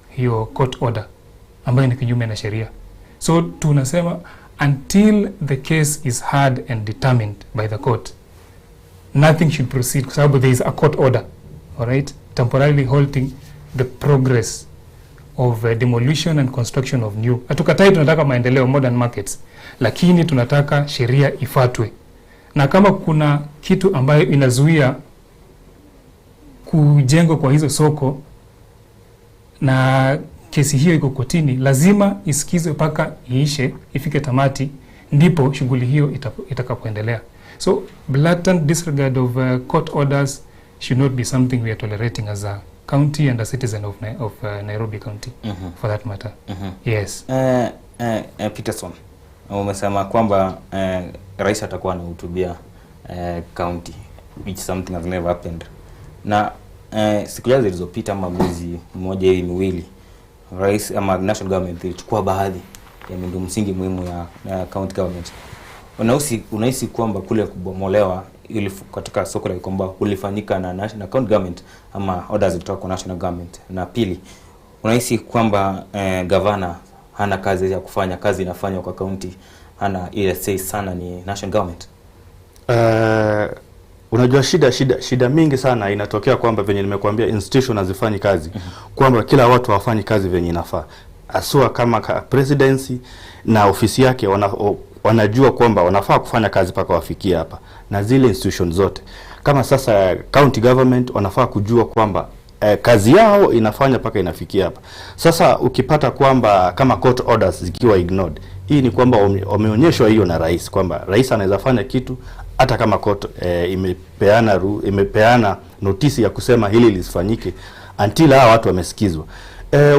hiyo court order ambayo ni kinyume na sheria. So tunasema until the case is heard and determined by the court, nothing should proceed kwa sababu there is a court order, alright, temporarily halting the progress of demolition and construction of new. Hatukatai, tunataka maendeleo, modern markets, lakini tunataka sheria ifuatwe, na kama kuna kitu ambayo inazuia kujengwa kwa hizo soko na kesi hiyo iko kotini, lazima isikizwe mpaka iishe, ifike tamati, ndipo shughuli hiyo itakapoendelea. So blatant disregard of court orders should not be something we are tolerating as a county and a citizen of Nairobi County for that matter. Yes. Peterson, umesema kwamba rais atakuwa anahutubia county which something has never happened. Na siku chache zilizopita ama mwezi mmoja hivi miwili, rais ama national government ilichukua baadhi ya miundo msingi muhimu ya county government. Unahisi kwamba kule kubomolewa katika soko la Gikomba kulifanyika na county government ama orders zilitoka kwa national government? Na pili, unahisi kwamba gavana hana kazi ya kufanya, kazi inafanywa kwa county, hana ile say sana, ni national government? Unajua shida mingi sana inatokea kwamba venye nimekuambia institution hazifanyi kazi, kwamba kila watu hawafanyi kazi venye inafaa. Asua kama presidency na ofisi yake wanajua kwamba wanafaa kufanya kazi mpaka wafikie hapa, na zile institution zote kama sasa county government wanafaa kujua kwamba kazi yao inafanya mpaka inafikia hapa. Sasa ukipata kwamba kama court orders zikiwa ignored, hii ni kwamba wameonyeshwa hiyo na rais kwamba rais anaweza fanya kitu hata kama court imepeana notisi ya kusema hili lisifanyike until hawa watu wamesikizwa.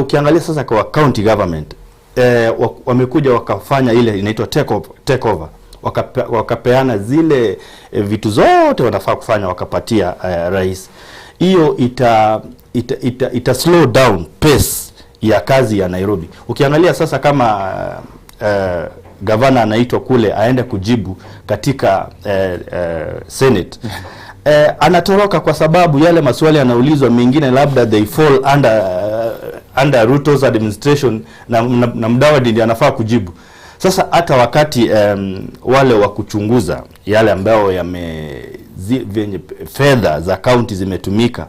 Ukiangalia sasa kwa county government, eh, wamekuja wakafanya ile inaitwa take over, take over. Wakape, wakapeana zile eh, vitu zote wanafaa kufanya wakapatia eh, rais. Hiyo ita, ita, ita, ita slow down pace ya kazi ya Nairobi. Ukiangalia sasa kama eh, gavana anaitwa kule aende kujibu katika eh, eh, Senate eh, anatoroka kwa sababu yale maswali yanaulizwa mengine labda they fall under, under Ruto's administration na, na, na Mudavadi ndiye anafaa kujibu. Sasa hata wakati wale wa kuchunguza yale ambayo yame vyenye fedha za kaunti zimetumika,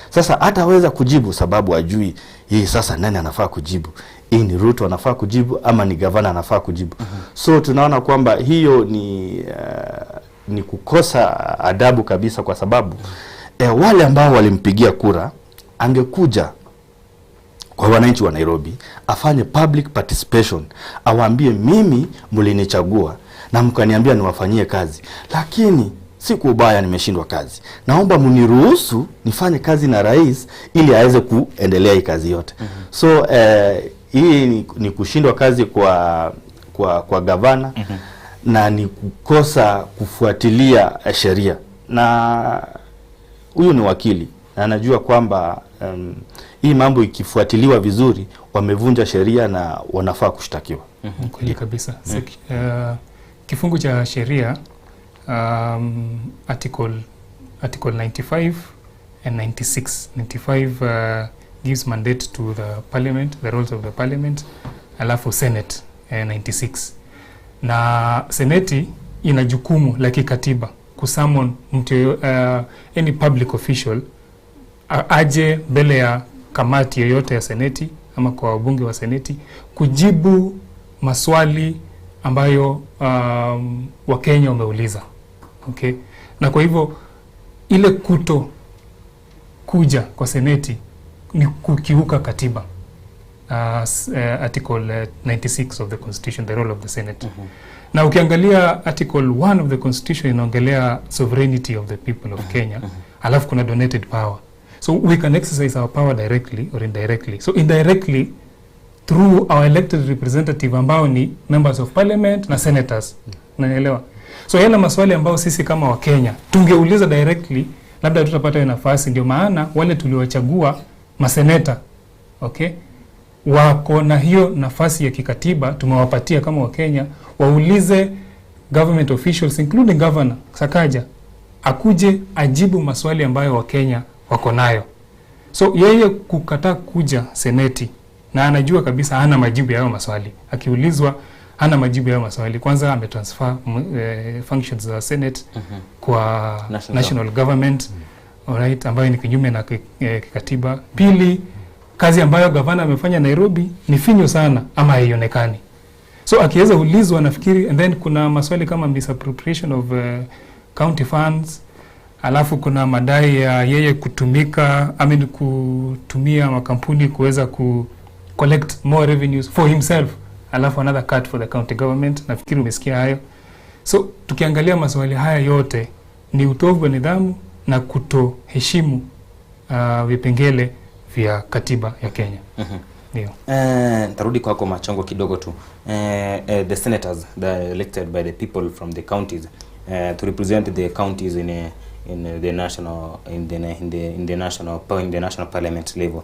sasa hataweza kujibu sababu ajui hii sasa nani anafaa kujibu, hii ni Ruto anafaa kujibu ama ni gavana anafaa kujibu. So tunaona kwamba hiyo ni ni kukosa adabu kabisa, kwa sababu eh, wale ambao walimpigia kura angekuja kwa wananchi wa Nairobi afanye public participation, awaambie mimi mlinichagua na mkaniambia niwafanyie kazi, lakini si kwa ubaya, nimeshindwa kazi, naomba mniruhusu nifanye kazi na rais ili aweze kuendelea hii kazi yote. So eh, hii ni, ni kushindwa kazi kwa kwa, kwa gavana na ni kukosa kufuatilia eh, sheria na huyu ni wakili na anajua kwamba hii mambo ikifuatiliwa vizuri wamevunja sheria na wanafaa kushtakiwa. Kweli kabisa. Kifungu cha sheria article 95 and 96. 95 gives mandate to the parliament, the roles of the parliament, alafu senate 96 na seneti ina jukumu la kikatiba kusummon mtu any public official aje mbele ya kamati yoyote ya seneti ama kwa wabunge wa seneti kujibu maswali ambayo Wakenya wameuliza. Okay? Na kwa hivyo ile kuto kuja kwa seneti ni kukiuka katiba. Article 96 of the Constitution, the role of the Senate. Na ukiangalia article 1 of the Constitution inaongelea sovereignty of the people of Kenya, alafu kuna donated power. So we can exercise our power directly or indirectly. So indirectly through our elected representative ambao ni members of parliament na senators. Unanielewa? So yale maswali ambayo sisi kama Wakenya tungeuliza directly, labda tutapata hiyo nafasi. Ndio maana wale tuliowachagua maseneta, okay, wako na hiyo nafasi ya kikatiba, tumewapatia kama Wakenya waulize government officials including Governor Sakaja akuje ajibu maswali ambayo Wakenya wako nayo. So yeye kukataa kuja seneti na anajua kabisa hana majibu ya hayo maswali, akiulizwa hana majibu ya hayo maswali. Kwanza ametransfer functions za Senate kwa National national government, alright, ambayo ni kinyume na kikatiba. Pili, kazi ambayo gavana amefanya Nairobi ni finyu sana ama haionekani. So akiweza ulizwa nafikiri, and then kuna maswali kama misappropriation of county funds, alafu kuna madai ya yeye kutumika, I mean, kutumia makampuni kuweza ku collect more revenues for himself, alafu another cut for the county government. Nafikiri umesikia hayo. So tukiangalia maswali haya yote ni utovu wa nidhamu na kutoheshimu vipengele vya katiba ya Kenya. Ndio. Nitarudi kwako Machongo kidogo tu. The senators that are elected by the people from the counties to represent the counties in the national in the in the in the national in the national parliament level.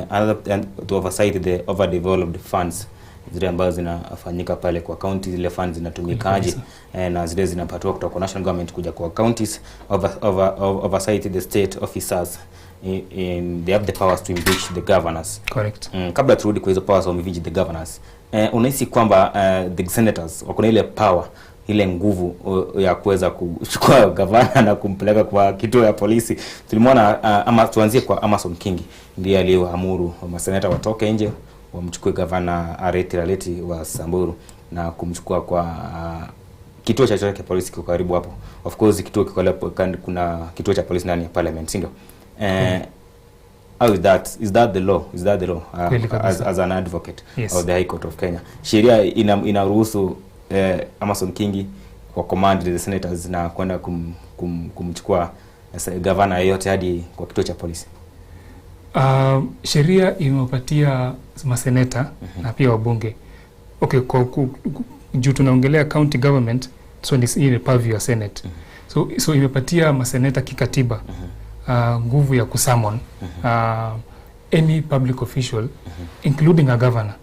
Another, and to oversight the overdeveloped funds zile ambazo zinafanyika pale kwa county, zile funds zinatumikaje na zile zinapatiwa kutoka kwa national government kuja kwa counties, oversight the state officers they have the powers to impeach the governors. Correct. Kabla turudi kwa hizo powers of impeach the governors, unahisi kwamba the senators wako na ile power, ile nguvu ya kuweza kuchukua gavana na kumpeleka kwa kituo ya polisi? Tulimwona ama tuanzie kwa Amason Kingi, ndiye aliyeamuru maseneta watoke nje wamchukue gavana Areti Raleti wa Samburu na kumchukua kwa kituo cha cha polisi kiko karibu hapo. Of course kituo kiko hapo, kuna kituo cha polisi ndani ya parliament, si ndio? How is that? Is that the law? Is that the law? Kweli kabisa. As an advocate Yes. of the High Court of Kenya. Sheria inaruhusu Amason Kingi kwa command the senators na kwenda kumchukua gavana yeyote hadi kwa kituo cha polisi. Sheria imewapatia maseneta na pia wabunge okay, kwa, ku, ku, juu tunaongelea county government so ni hii ni purview ya senate so imepatia maseneta kikatiba nguvu ya kusummon any public official including a governor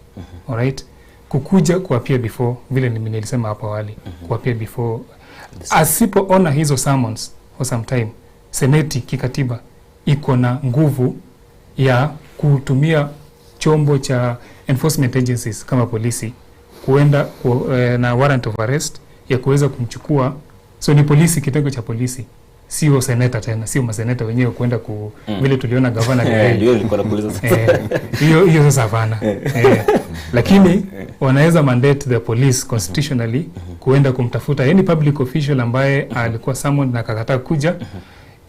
alright kukuja kuappear before vile nilisema hapo awali kuappear before asipoona hizo summons for some time seneti kikatiba iko na nguvu ya kutumia chombo cha enforcement agencies kama polisi kuenda na warrant of arrest ya kuweza kumchukua. So ni polisi, kitengo cha polisi, sio seneta tena, sio maseneta wenyewe kuenda ku vile tuliona gavana Githeri. Ndio nilikuwa nakuuliza sasa. Hiyo hiyo sasa hapana. Lakini wanaweza mandate the police constitutionally kuenda kumtafuta any public official ambaye alikuwa summoned na akakataa kuja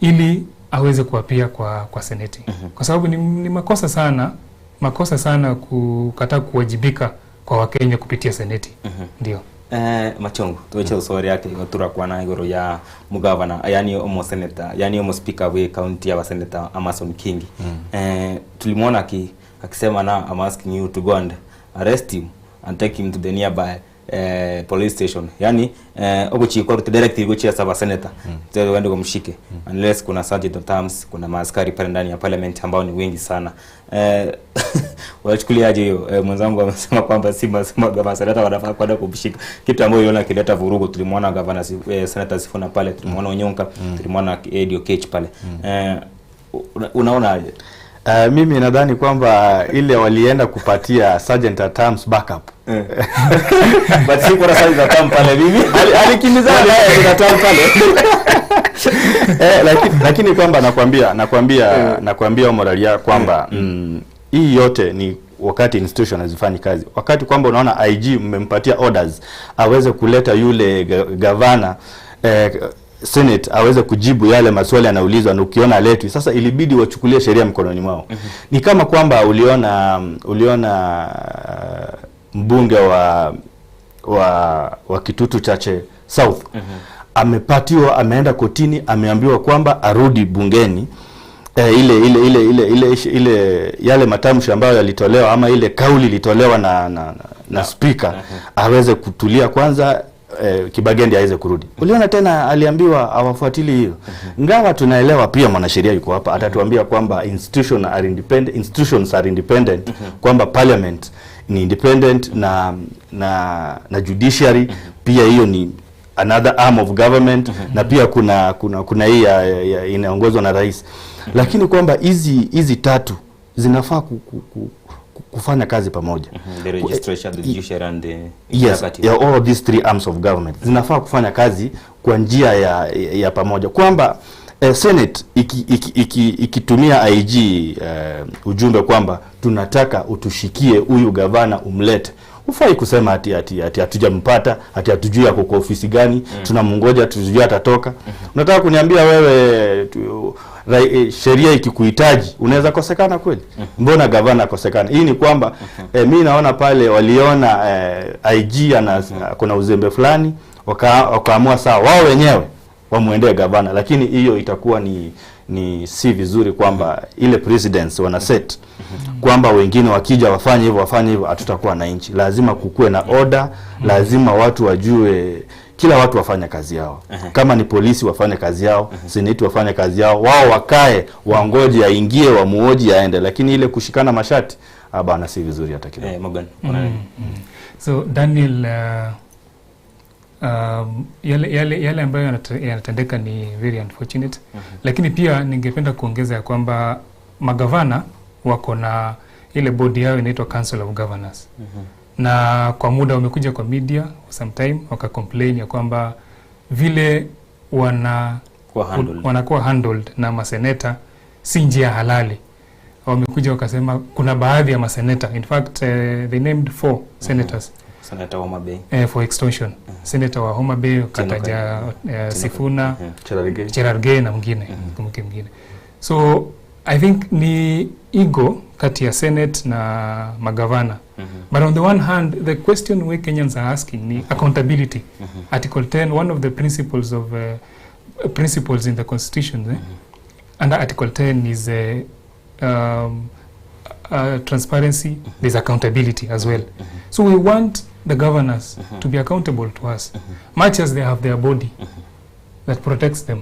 ili aweze kuappear kwa seneti kwa sababu ni makosa sana kukataa kuwajibika kwa Wakenya kupitia seneti. Ndio. Machongo tuweche usori yake turakwana iguru ya mugavana yani omo senator yani omo speaker we county ya senator Amason Kingi. Tulimwona akisema na I'm asking you to go and arrest him and take him to the nearby police station yani oguchikwa to directive gochia saba senator mm. Wende kumshike unless kuna sergeant of arms kuna maaskari pale ndani ya parliament ambao ni wengi sana unachukuliaje hiyo mwenzangu amesema kwamba si gavana seneta wanafaa kwenda kumshika kitu ambayo uliona kileta vurugu tulimwona gavana senator Sifuna pale tulimwona Onyonka tulimwona Eddie Oketch pale unaona aje? Mimi nadhani kwamba ile walienda kupatia sergeant at arms backup. But si kuna sergeant at arms pale mimi. Alikimbizana naye sergeant at arms pale. Lakini kwamba nakwambia Moralia kwamba hii yote ni wakati institution hazifanyi kazi. Wakati kwamba unaona IG mmempatia orders aweze kuleta yule gavana Senate aweze kujibu yale maswali yanaulizwa na ukiona aletwi. Sasa ilibidi wachukulie sheria mkononi mwao. Ni kama kwamba uliona mbunge wa Kitutu Chache South. Amepatiwa, ameenda kotini, ameambiwa kwamba arudi bungeni. Ile ile ile ile ile ile yale matamshi ambayo yalitolewa ama ile kauli ilitolewa na speaker aweze kutulia kwanza, Kibagendi aweze kurudi. Uliona tena aliambiwa hawafuatili hiyo. Ingawa tunaelewa pia mwanasheria yuko hapa atatuambia kwamba institutions are independent, kwamba parliament ni independent na judiciary pia hiyo ni another arm of government na pia kuna hii ya inaongozwa na rais. Lakini kwamba hizi tatu zinafaa kufanya kazi pamoja. The registration, the judiciary and the Yes, executive. yeah, all of these three arms of government zinafaa kufanya kazi kwa njia ya pamoja. Kwamba Senate ikitumia IG ujumbe kwamba tunataka utushikie huyu gavana umlete. Hufai kusema ati hatujampata, ati hatujui ako kwa ofisi gani, tunamngoja tujue atatoka. Unataka kuniambia wewe sheria ikikuhitaji unaweza kosekana kweli? Mbona gavana akosekana? Hii ni kwamba mimi naona pale waliona IG kuna uzembe fulani, wakaamua sawa wao wenyewe wamuendee gavana, lakini hiyo itakuwa ni si vizuri kwamba ile precedence wana set kwamba wengine wakija wafanye hivyo wafanye hivyo, hatutakuwa na nchi. Lazima kukue na order, lazima watu wajue, kila watu wafanye kazi yao. Kama ni polisi wafanye kazi yao, seneti wafanye kazi yao, wao wakae wangoje aingie, wamuoji aende, lakini ile kushikana mashati bana si vizuri hata kidogo. Morgan, So Daniel, yale ambayo yanatendeka ni very unfortunate. Lakini pia ningependa kuongeza ya kwamba magavana wako na ile bodi yao inaitwa Council of Governors. Na kwa muda wamekuja kwa media for some time waka complain ya kwamba vile Kuwa handled. wanakuwa handled na maseneta si njia halali. Wamekuja wakasema kuna baadhi ya maseneta, in fact, they named 4 senators. Senator wa Homa Bay. For extortion. Senator wa Homa Bay, Kataja, Sifuna, Cherargei. Cherargei na mwingine, kumbuke mwingine. So I think ni ego kati ya Senate na magavana. But on the one hand, the question we Kenyans are asking ni accountability. Article 10, one of the principles of principles in the constitution, Under Article 10 is um, transparency, there's accountability as well. So we want the governors to be accountable to us, much as they have their body that protects them.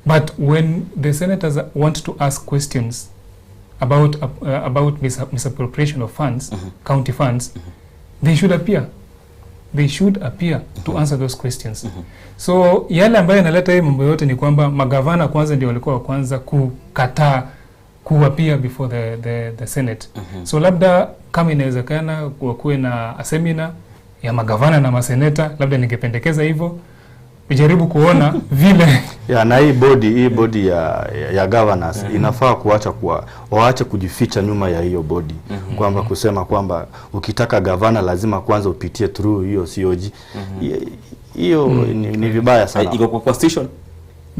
But when the senators want to ask questions about, about misappropriation of funds, county funds, they should appear. They should appear to answer those questions. So yale ambayo yanaleta hii mambo yote ni kwamba magavana kwanza ndio walikuwa wa kwanza kukataa kuappear before the Senate. So labda kama inawezekana wakuwe na seminar ya magavana na maseneta, labda ningependekeza hivyo, ujaribu kuona vile Ya, na hii body ya governors inafaa kuacha kuwa waache kujificha nyuma ya hiyo body, kwamba kusema kwamba ukitaka gavana lazima kwanza upitie through hiyo COG. Hiyo ni vibaya sana. Iko kwa constitution?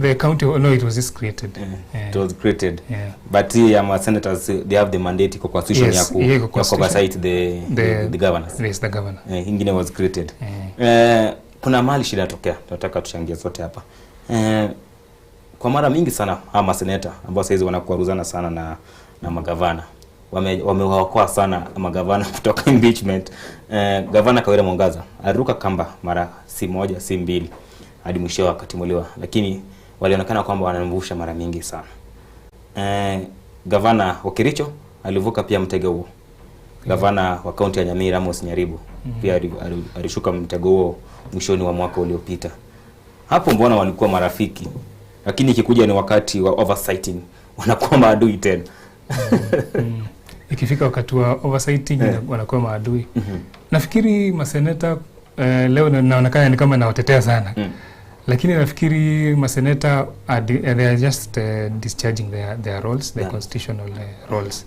The county, no, it was just created. Yeah. It was created. Yeah. But hii ya senators, they have the mandate, iko constitution Yes, ya iko constitution. oversight the governors. Yes, the governor. Eh, ingine was created. Eh, kuna mahali shida inatokea, tunataka tuchangie sote hapa. Eh, kwa mara mingi sana hawa maseneta ambao saizi wanakuaruzana sana na magavana wamewaokoa sana magavana kutoka impeachment. Eh, gavana Kawira Mwangaza aliruka kamba mara si moja si mbili hadi mwisho akatimuliwa, lakini walionekana kwamba wanamvusha mara mingi sana. Eh, gavana wa Kericho alivuka pia mtego huo. Gavana wa kaunti ya Nyamira, Amos Nyaribo, pia alishuka mtego huo mwishoni wa mwaka uliopita. Hapo mbona walikuwa marafiki, lakini ikikuja ni wakati wa oversighting wanakuwa maadui tena? Ikifika wakati wa oversighting wanakuwa maadui. Nafikiri maseneta, leo naonekana ni kama nawatetea sana, lakini nafikiri maseneta they are just discharging their roles, their constitutional roles.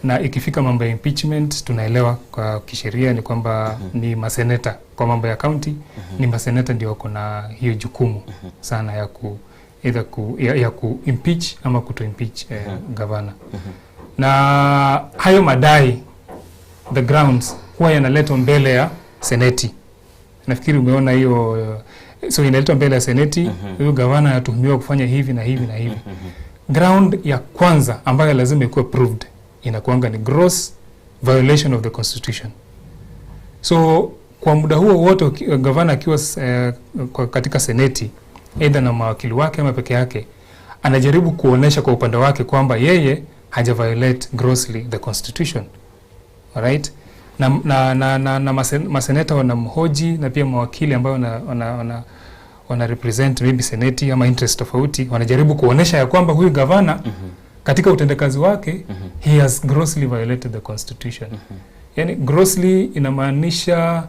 Na ikifika mambo ya impeachment, tunaelewa kwa kisheria ni kwamba ni maseneta, kwa mambo ya county ni maseneta ndio wako na hiyo jukumu sana ya ku either ya ku impeach ama kuto impeach gavana. Na hayo madai, the grounds, huwa yanaletwa mbele ya seneti. Nafikiri umeona hiyo. So inaletwa mbele ya seneti, huyu gavana anatuhumiwa kufanya hivi na hivi na hivi. Ground ya kwanza ambayo lazima ikuwe proved inakuanga ni gross violation of the constitution. So kwa muda huo wote gavana akiwa katika seneti, either na mawakili wake ama peke yake, anajaribu kuonesha kwa upande wake kwamba yeye haja violate grossly the constitution, alright? Na maseneta wanamhoji na pia mawakili ambao wana represent maybe seneti ama interest tofauti wanajaribu kuonesha ya kwamba huyu gavana katika utendakazi wake he has grossly violated the constitution. Yani grossly inamaanisha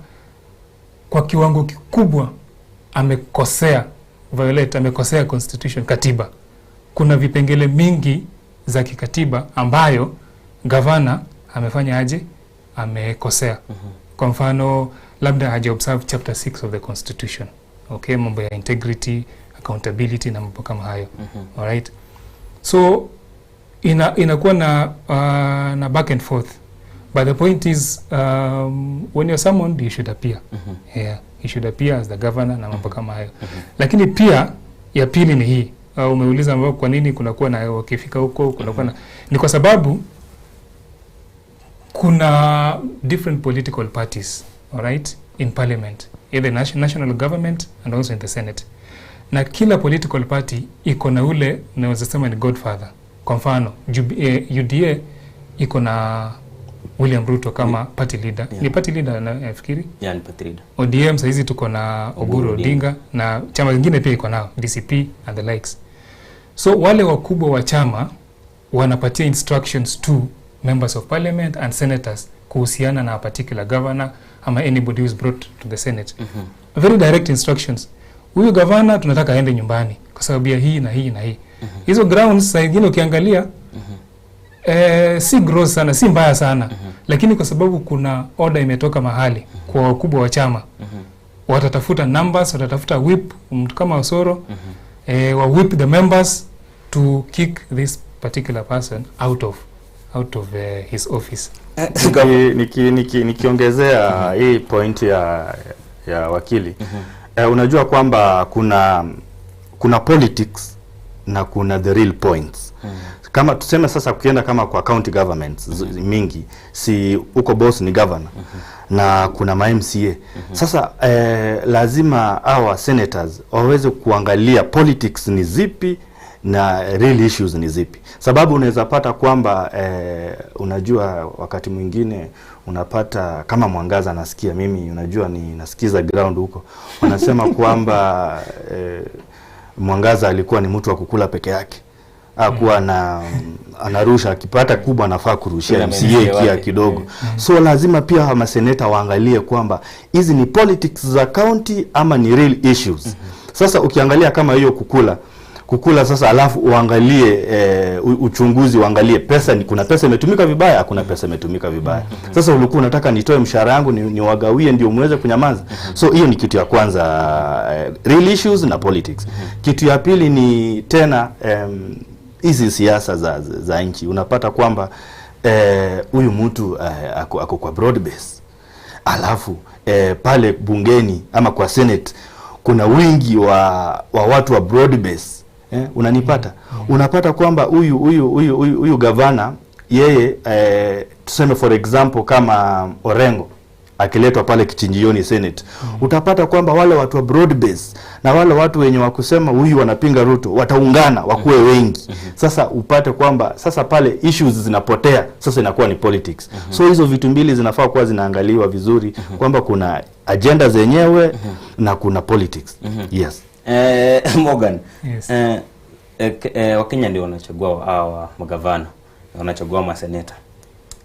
kwa kiwango kikubwa amekosea, violate, amekosea constitution, katiba. Kuna vipengele mingi za kikatiba ambayo gavana amefanya aje, amekosea. Kwa mfano, labda haja observe chapter 6 of the constitution, okay, mambo ya integrity, accountability na mambo kama hayo. Alright, so inakuwa na back and forth, but the point is when you're summoned, you should appear. Yeah, you should appear as the governor na mambo kama hayo. Lakini pia ya pili ni hii, umeuliza ambao kwa nini kunakuwa na, wakifika huko kunakuwa na, ni kwa sababu kuna different political parties, alright, in parliament, in the national government and also in the senate, na kila political party iko na ule naweza sema ni godfather. Kwa mfano UDA iko na William Ruto kama party leader. Ni party leader nafikiri. Yeah, ni party leader. ODM sahizi tuko na Oburu Oburu Odinga, na chama kingine pia iko nao, DCP and the likes. So wale wakubwa wa chama wanapatia instructions to members of parliament and senators kuhusiana na a particular governor ama anybody who is brought to the senate. Very direct instructions: huyu gavana tunataka aende nyumbani kwa sababu ya hii na hii na hii. Hizo grounds saa ingine ukiangalia si gross sana, si mbaya sana, lakini kwa sababu kuna order imetoka mahali kwa wakubwa wa chama, watatafuta numbers, watatafuta whip, mtu kama Osoro, wa whip the members to kick this particular person out of his office. Nikiongezea hii point ya wakili, unajua kwamba kuna politics. na kuna the real points. Kama tuseme sasa ukienda kama kwa county governments mingi, si huko boss ni governor na kuna ma MCA. Sasa lazima hawa senators waweze kuangalia politics ni zipi na real issues ni zipi, sababu unaweza pata kwamba unajua wakati mwingine unapata kama Mwangaza nasikia mimi, unajua ni nasikiza ground huko wanasema kwamba Mwangaza alikuwa ni mtu wa kukula peke yake, hakuwa na anarusha, akipata kubwa anafaa kurushia Kuna MCA MCA kia wake. kidogo. So lazima pia hawa maseneta waangalie kwamba hizi ni politics za county ama ni real issues. Sasa ukiangalia kama hiyo kukula sasa, alafu uangalie uchunguzi, uangalie pesa ni kuna pesa imetumika vibaya, hakuna pesa imetumika vibaya. Sasa ulikuwa unataka nitoe mshahara yangu niwagawie ndio muweze kunyamaza. So hiyo ni kitu ya kwanza, real issues na politics. Kitu ya pili ni tena hizi siasa za nchi. Unapata kwamba huyu mtu ako kwa broad base, alafu pale bungeni ama kwa senate kuna wingi wa watu wa broad base. Unanipata? Unapata kwamba huyu gavana yeye, tuseme for example kama Orengo akiletwa pale kichinjioni Senate, utapata kwamba wale watu wa broad base na wale watu wenye wakusema huyu wanapinga Ruto wataungana wakuwe wengi. Sasa upate kwamba sasa pale issues zinapotea, sasa inakuwa ni politics. So hizo vitu mbili zinafaa kuwa zinaangaliwa vizuri, kwamba kuna agenda zenyewe na kuna politics. Yes. Morgan. Yes. Wakenya ndio wanachagua hawa magavana, wanachagua maseneta.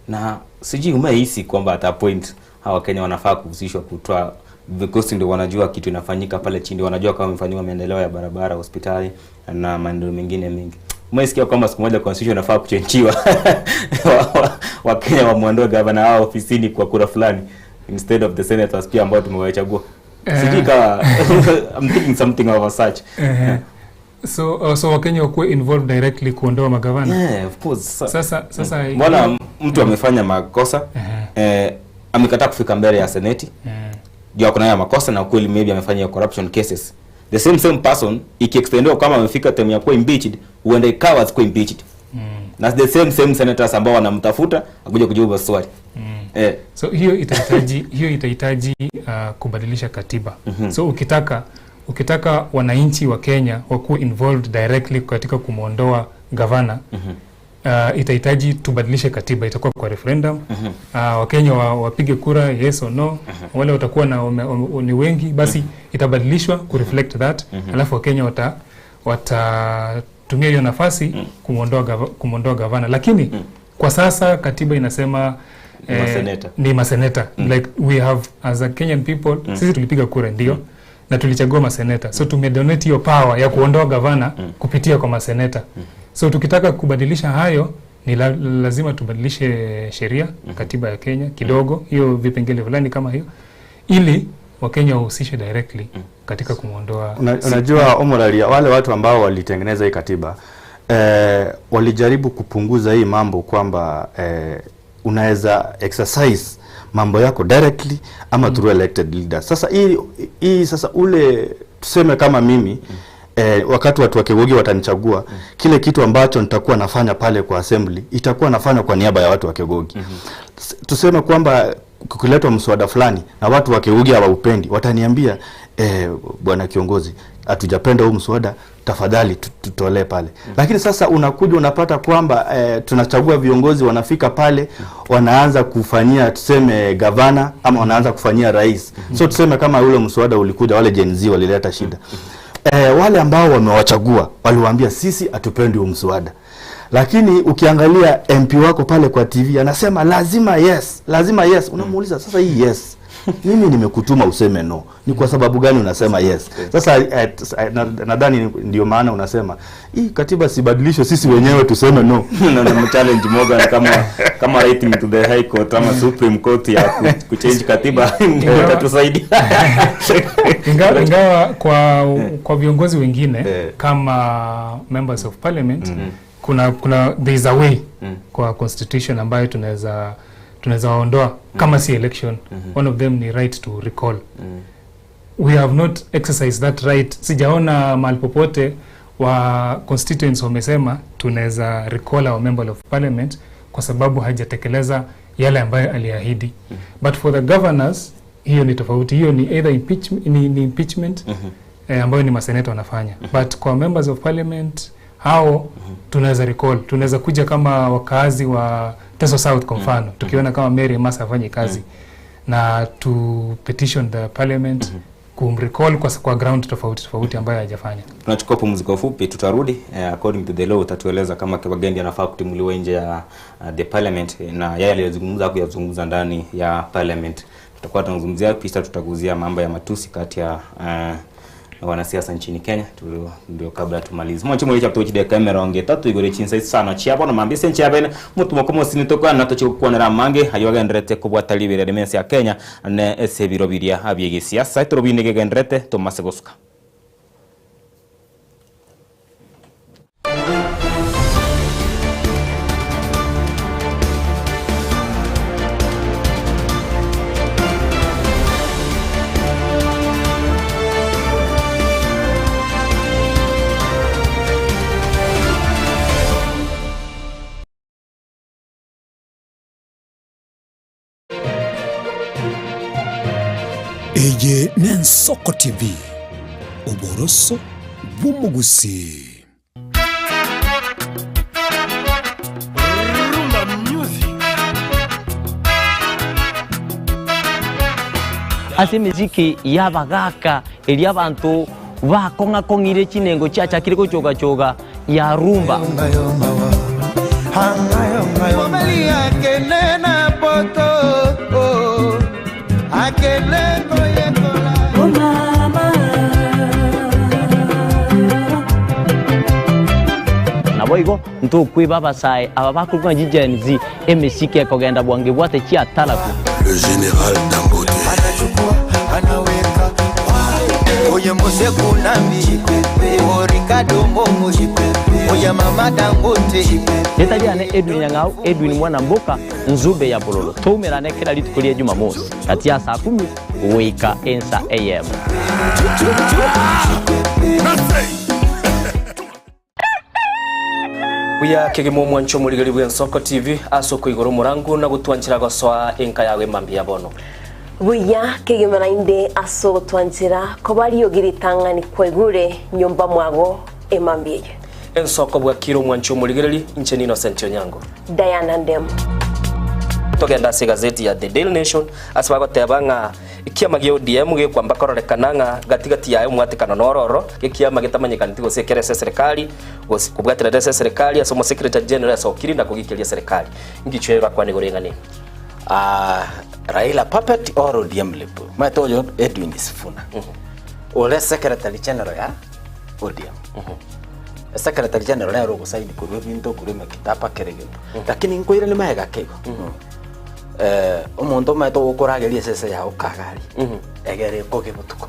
Na sijui umehisi kwamba at a point hawa Wakenya wanafaa kuhusishwa kutoa, because ndio wanajua kitu inafanyika pale chini, wanajua kama wamefanyiwa maendeleo ya barabara, hospitali na maendeleo mengine mengi. Umesikia kwamba siku moja constitution inafaa kuchenjiwa Wakenya wamuondoe gavana wao ofisini kwa kura fulani instead of the senators pia ambao tumewachagua. Sijui kama I'm thinking something of a such. So Wakenya wakuwe involved directly kuondoa magavana. Yeah, of course. Sasa Mbona mtu amefanya makosa, amekataa kufika mbele ya seneti, juu ako nayo makosa na ukweli maybe amefanya corruption cases. The same person ikiextendiwa kama amefika term ya kuwa impeached, huenda ikawa asikuwa impeached. Na the same senators ambao wanamtafuta akuja kujibu maswali. So hiyo itahitaji kubadilisha katiba. So ukitaka wananchi wa Kenya wakuwe involved directly katika kumuondoa gavana, itahitaji tubadilishe katiba, itakuwa kwa referendum. Wakenya wapige kura yes or no. Wale watakuwa na ni wengi, basi itabadilishwa ku reflect that. Alafu Wakenya watatumia hiyo nafasi kumuondoa gavana. Lakini kwa sasa katiba inasema, Ni maseneta. ni maseneta. Like we have as a Kenyan people, sisi tulipiga kura ndio, na tulichagua maseneta. So tumedonate hiyo power ya kuondoa gavana kupitia kwa maseneta. So tukitaka kubadilisha hayo ni lazima tubadilishe sheria, katiba ya Kenya kidogo, hiyo vipengele fulani kama hiyo, ili Wakenya wahusishe directly katika kumuondoa. Unajua Omuralia, wale watu ambao walitengeneza hii katiba walijaribu kupunguza hii mambo kwamba unaweza exercise mambo yako directly ama through elected leaders. Sasa hii sasa ule tuseme kama mimi, wakati watu wa Kegogi watanichagua, kile kitu ambacho nitakuwa nafanya pale kwa assembly itakuwa nafanya kwa niaba ya watu wa Kegogi. Tuseme kwamba kukiletwa mswada fulani na watu wa Kegogi hawaupendi, wataniambia bwana kiongozi, hatujapenda huu mswada, tafadhali tutolee pale. Lakini sasa unakuja unapata kwamba tunachagua viongozi wanafika pale wanaanza kufanyia tuseme gavana ama wanaanza kufanyia rais. So tuseme kama ule mswada ulikuja, wale Gen Z walileta shida. Wale ambao wamewachagua waliwaambia sisi hatupendi huu mswada. Lakini ukiangalia MP wako pale kwa TV anasema lazima yes, lazima yes. Unamuuliza sasa hii yes, mimi nimekutuma useme no, ni kwa sababu gani unasema yes? Sasa nadhani ndio maana unasema hii katiba sibadilishwe, sisi wenyewe tuseme no. Na na challenge Morgan kama writing to the High Court ama Supreme Court ya kuchange katiba itatusaidia. Ingawa kwa viongozi wengine kama members of parliament, kuna there is a way kwa constitution ambayo tunaweza waondoa kama si election. One of them ni right to recall. We have not exercised that right. Sijaona mahali popote wa constituents wamesema tunaweza recall our member of parliament kwa sababu hajatekeleza yale ambayo aliahidi. But for the governors hiyo ni tofauti, hiyo ni either impeachment, ni, ni impeachment ambayo ni maseneta wanafanya. But kwa members of parliament hao tunaweza recall, tunaweza kuja kama wakaazi wa Teso South kwa mfano, tukiona kama Mary Emasa afanye kazi na to petition the parliament kumrecall kwa ground tofauti tofauti ambayo hajafanya. Tunachukua pumziko fupi, tutarudi. According to the law utatueleza kama Kibagendi anafaa kutimuliwa nje ya the parliament na yeye aliyozungumza kuyazungumza ndani ya parliament. Tutakuwa tunazungumzia pisa, tutaguzia mambo ya matusi kati ya wanasiasa nchini Kenya ndio kabla tumalize mwanchi muri chapter chide kamera onge tatu igore chinsa sana chiabo na mambise nchiabene mutumo komo sinitokana na tochikukwanera mange ayo agenderete kobwata libere rimensi ya Kenya ne ese biro biria abiege siasa itorobine gegenderete tomase gosuka. Eye n'Ensoko TV, oboroso bw'omogusii. Rumba music. Ase emiziki y'abagaka eria abanto bakong'akong'ire chinengo chiachakire gochogachoga ya rumba. Mobali akende na poto, oh, akende koyekola. Oh mama. Nabo igo ntokwiba abasae aba bakorwa nka Gen Z emesiki ekogenda bwange bwate chiatalaku. Le général Dangote. Anachukua, anaweka oye Mose Kunambi, Ricardo Momo, oye Mama Dangote. Etariane Edwin Nyang'au, Edwin Mwanamboka, Nzube ya Bololo. Toumerane kila rituko ria Jumamosi kati ya saa 10 goika ensa AM. Buya kegemo mwancho murigeri bwa Nsoko TV asoko igoro murangu na gutwanchira gosoa enka yawe mambi ya bono. Buya kegemo na inde aso gutwanchira ko bari yogiritangani kwegure nyumba mwago emambi eyo. Ensoko bwa kiro mwancho murigereri inche ni Innocent Onyango. Diana Ndem. Togenda ase gazeti ya The Daily Nation ase bagoteba ng'a kiama gia ODM gikwamba kororekana ng'a gatigati yayo mwatikano nororo gikiama gitamanyikaniti gose kerese serikali gose kubwatira ese serikali ase omo secretary general asokiri na kugikeria serikali ngichwera kwani goreng'ani. Raila puppet or ODM lip matoyo Edwin Sifuna ole secretary general ya ODM. Secretary general nero gusaini kurwe bintu kurwe makitapa keregento lakini nkwire ni maega kego omonto omanyete ogokorageria esese yago okagari egere ekoge botuko.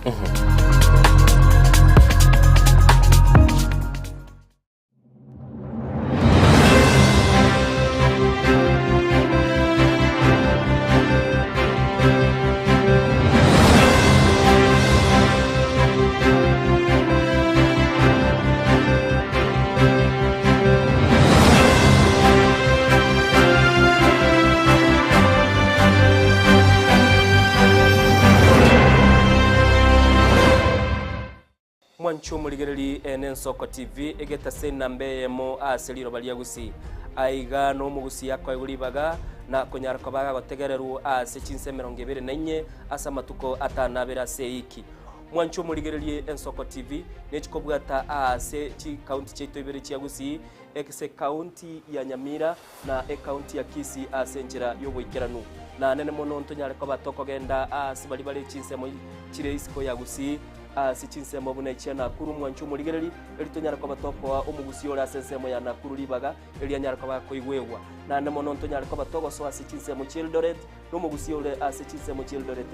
Mwancho murigereri ene Nsoko TV egetase nambe yemo ase riroba ria Gusii aiga no mugusi yakwa iguribaga na konyara kobaga gotegereru ase chinse 24 ase amatuko 52 ase iki. Mwancho murigererie Ensoko TV nechikobwata ase chi county cheito ibere chia Gusii ekse county ya Nyamira na e county ya Kisii ase njira yoboikeranu na nene mono ntonyare koba tokogenda ase bari bari chinsemo chire isiko ya Gusii ase chinsemo buna chia Nakuru. Mwancho murigereri eritonyara koba tokoa omugusi ore ase ensemo ya Nakuru ribaga erianyara koba koigwegwa na nene mono ntonyare koba togosoa ase chinsemo chia Eldoret n'omugusi ore ase chinsemo chia Eldoret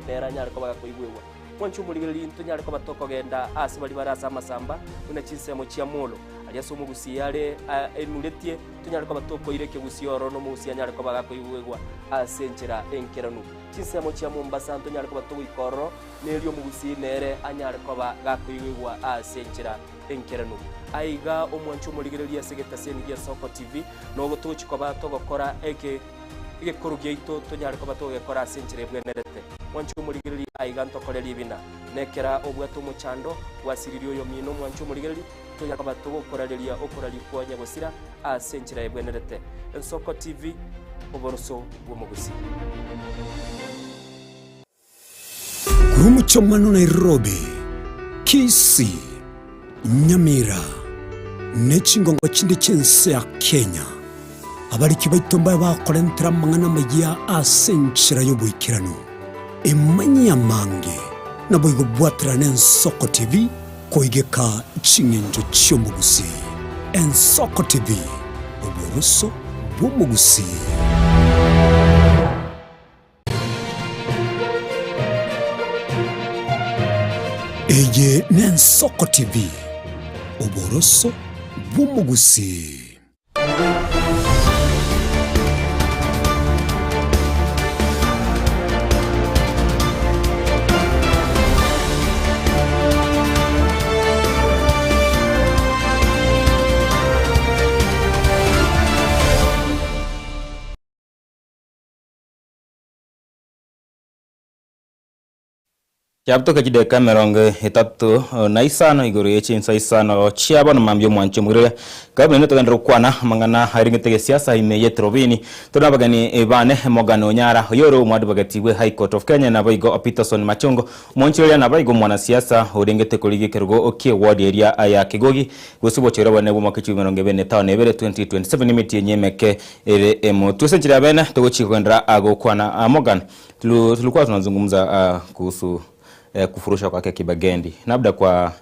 neranyare koba koigwegwa. Mwanche omorigereria ntonyare koba tokogenda ase baria bare ase amasamba buna chinsemo chia Molo, aria ase omogusii are enuretie, tonyare koba tokoira ekegusii ororo na omogusii anyare koba gakoigwegwa ase enchera enkeranu. Chinsemo chia Mombasa ntonyare koba togoika ororo, na erio omogusii nere anyare koba gakoigwegwa ase enchera enkeranu. Aiga omwanche omorigereria ase egetaseni gia Soko TV, nogo togochia koba togokora eke egekoro giaito tonyare koba togegekora ase enchera ebwenerete. Mwanche omorigereria aiga ntokore ribina. Nekera obwate omochando, gwasiririe oyomino omwanche omorigereria, tonyare koba togokorareria okoraria kwa nyagosira ase enchera ebwenerete. Ensoko TV, oboroso bw'omogusii. Korwa omochie Nairobi, Kisii, Nyamira, ne chingongo chinde chi'ense ya Kenya, abariki baito mbabe bakorentera amang'ana amayia ase enchera y'oboikeranu. Emanyie amange, naboigo bwaterane Ensoko TV koigeka ching'encho chi'omogusii. Ensoko TV, oboroso bw'omogusii. Eye n'Ensoko TV, oboroso bw'omogusii. Chiabutoka chidakika emerongo etato na isano igoro ye chinsa isano chia bono mambia omwanchi omwirire. Kabinene togenderere gokwana amang'ana arengete gesiasa ime ye Trobini. Tore nabageni bane Morgan Onyara oyo ore omwadvocate bwe High Court of Kenya naboigo Peterson Machongo omonchireria naboigo omwanasiasa orengete korigia ekerogo kie ward eria ya Kigogi gose obochori obonene bw'omwaka echumi emerongo ebere na etano na ebere 2027 emetienyi emeke ere emotwe. Ase enchera ya bene togochia kogenderera gokwana Morgan tulikuwa tunazungumza kuhusu kufurushwa kwake Kibagendi labda kwa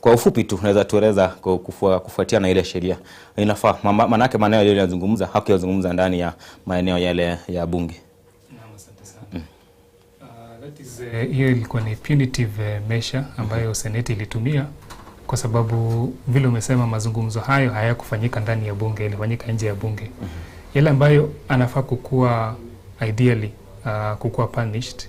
kwa ufupi tu unaweza tueleza kufuatia na ile sheria inafaa manake maneno yale yanazungumza hakuyazungumza ndani ya maeneo yale ya bunge. Naam, asante sana. That is, hiyo ilikuwa ni punitive measure ambayo seneti ilitumia kwa sababu vile umesema mazungumzo hayo hayakufanyika ndani ya bunge, ilifanyika nje ya bunge. Yale ambayo anafaa kukua ideally kukua punished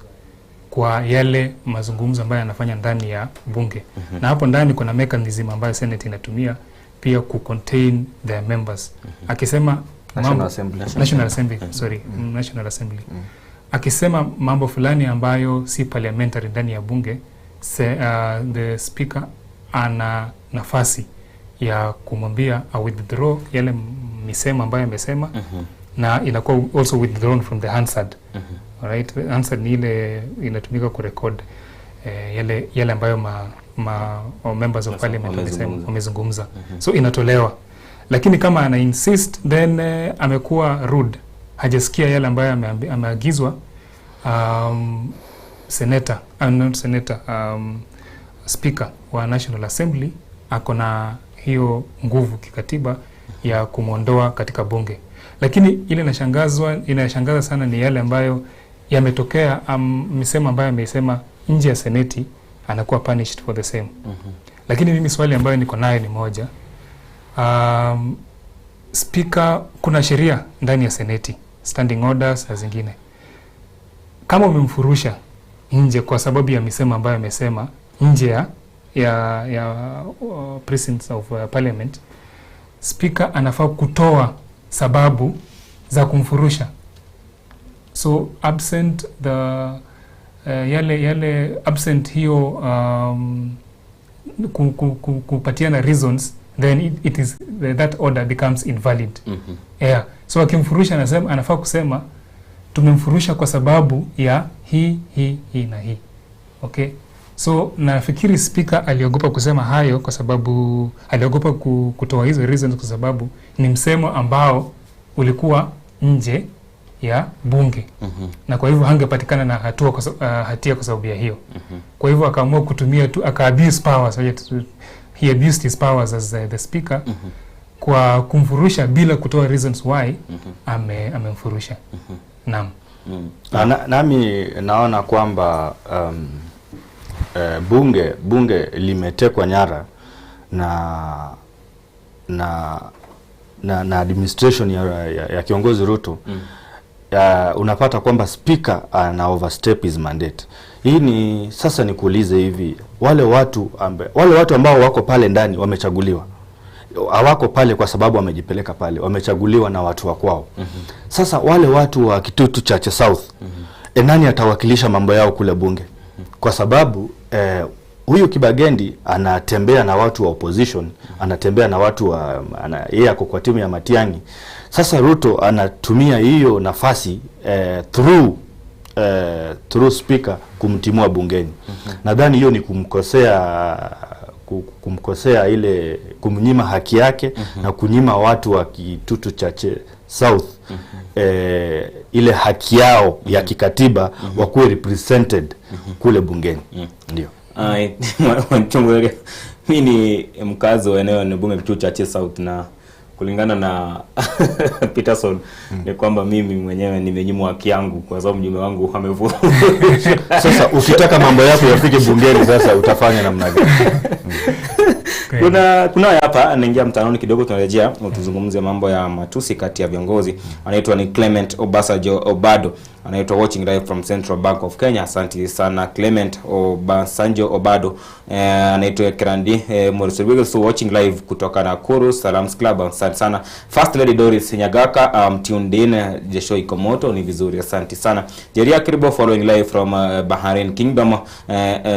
kwa yale mazungumzo ambayo anafanya ndani ya bunge. Na hapo ndani kuna mechanism ambayo Senate inatumia pia ku contain their members. Akisema National mambo, Assembly. National Assembly, sorry, National Assembly. Akisema mambo fulani ambayo si parliamentary ndani ya bunge, the speaker ana nafasi ya kumwambia a withdraw yale misemo ambayo amesema na inakuwa also withdrawn from the Hansard. Alright, Hansard ni ile inatumika kurekod yale ambayo ma members of parliament wamezungumza. wamezungumza. So inatolewa. Lakini kama ana insist then amekuwa rude, hajasikia yale ambayo ameagizwa. Senator, not senator, speaker wa National Assembly ako na hiyo nguvu kikatiba ya kumwondoa katika bunge. Lakini ile inashangaza sana ni yale ambayo yametokea, misemo ambayo ameisema nje ya seneti anakuwa punished for the same. Lakini mimi swali ambayo niko nayo ni moja. Speaker, kuna sheria ndani ya seneti, standing orders na zingine. Kama umemfurusha nje kwa sababu ya misemo ambayo amesema nje ya precincts of parliament, speaker anafaa kutoa sababu za kumfurusha. So absent the yale absent hiyo kupatiana reasons, then it is that order becomes invalid. Yeah. So akimfurusha anafaa kusema tumemfurusha kwa sababu ya hii, hii, hii na hii. Okay? So nafikiri speaker aliogopa kusema hayo kwa sababu aliogopa kutoa hizo reasons kwa sababu ni msemo ambao ulikuwa nje ya bunge. Na kwa hivyo hangepatikana na hatua kwa hatia kwa sababu ya hiyo. Kwa hivyo akaamua kutumia tu, aka abuse powers, he abused his powers as the speaker kwa kumfurusha bila kutoa reasons why amemfurusha. Naam. Nami naona kwamba Eh, bunge bunge limetekwa nyara na na na, na administration ya, ya, ya kiongozi Ruto ya, unapata kwamba speaker ana overstep his mandate. Hii ni sasa nikuulize hivi, wale watu ambe, wale watu ambao wako pale ndani wamechaguliwa, hawako pale kwa sababu wamejipeleka pale, wamechaguliwa na watu wa kwao. Sasa wale watu wa Kitutu Chache South e, nani atawakilisha mambo yao kule bunge? Kwa sababu eh, huyu Kibagendi anatembea na watu wa opposition, anatembea na watu wa ana, yeye ako kwa timu ya Matiang'i. Sasa Ruto anatumia hiyo nafasi eh, through eh, through speaker kumtimua bungeni. Nadhani hiyo ni kumkosea kumkosea ile kumnyima haki yake na kunyima watu wa Kitutu Chache South eh, ile haki yao ya kikatiba wakuwe represented kule bungeni. Ndio. Ai, Wanchongwele, mi ni mkazi wa eneo ni bunge Kitutu Chache South na kulingana na Peterson ni kwamba mimi mwenyewe nimenyimwa haki yangu kwa sababu mjumbe wangu amevurushwa. Sasa ukitaka mambo yako yafike bungeni, sasa utafanya namna gani? Kuna kuna hapa anaingia mtandaoni kidogo, tunarejea tuzungumze mambo ya matusi kati ya viongozi. Anaitwa ni Clement Obasanjo Obado, anaitwa watching live from Central Bank of Kenya. Asante sana Clement Obasanjo Obado. Eh, anaitwa Kirandi eh, Morris so watching live kutoka Nakuru Salams Club. Asante sana First Lady Doris Nyagaka, tuned in. Jesho iko moto, ni vizuri, asante sana. Jeria Kiribo following live from Bahrain Kingdom,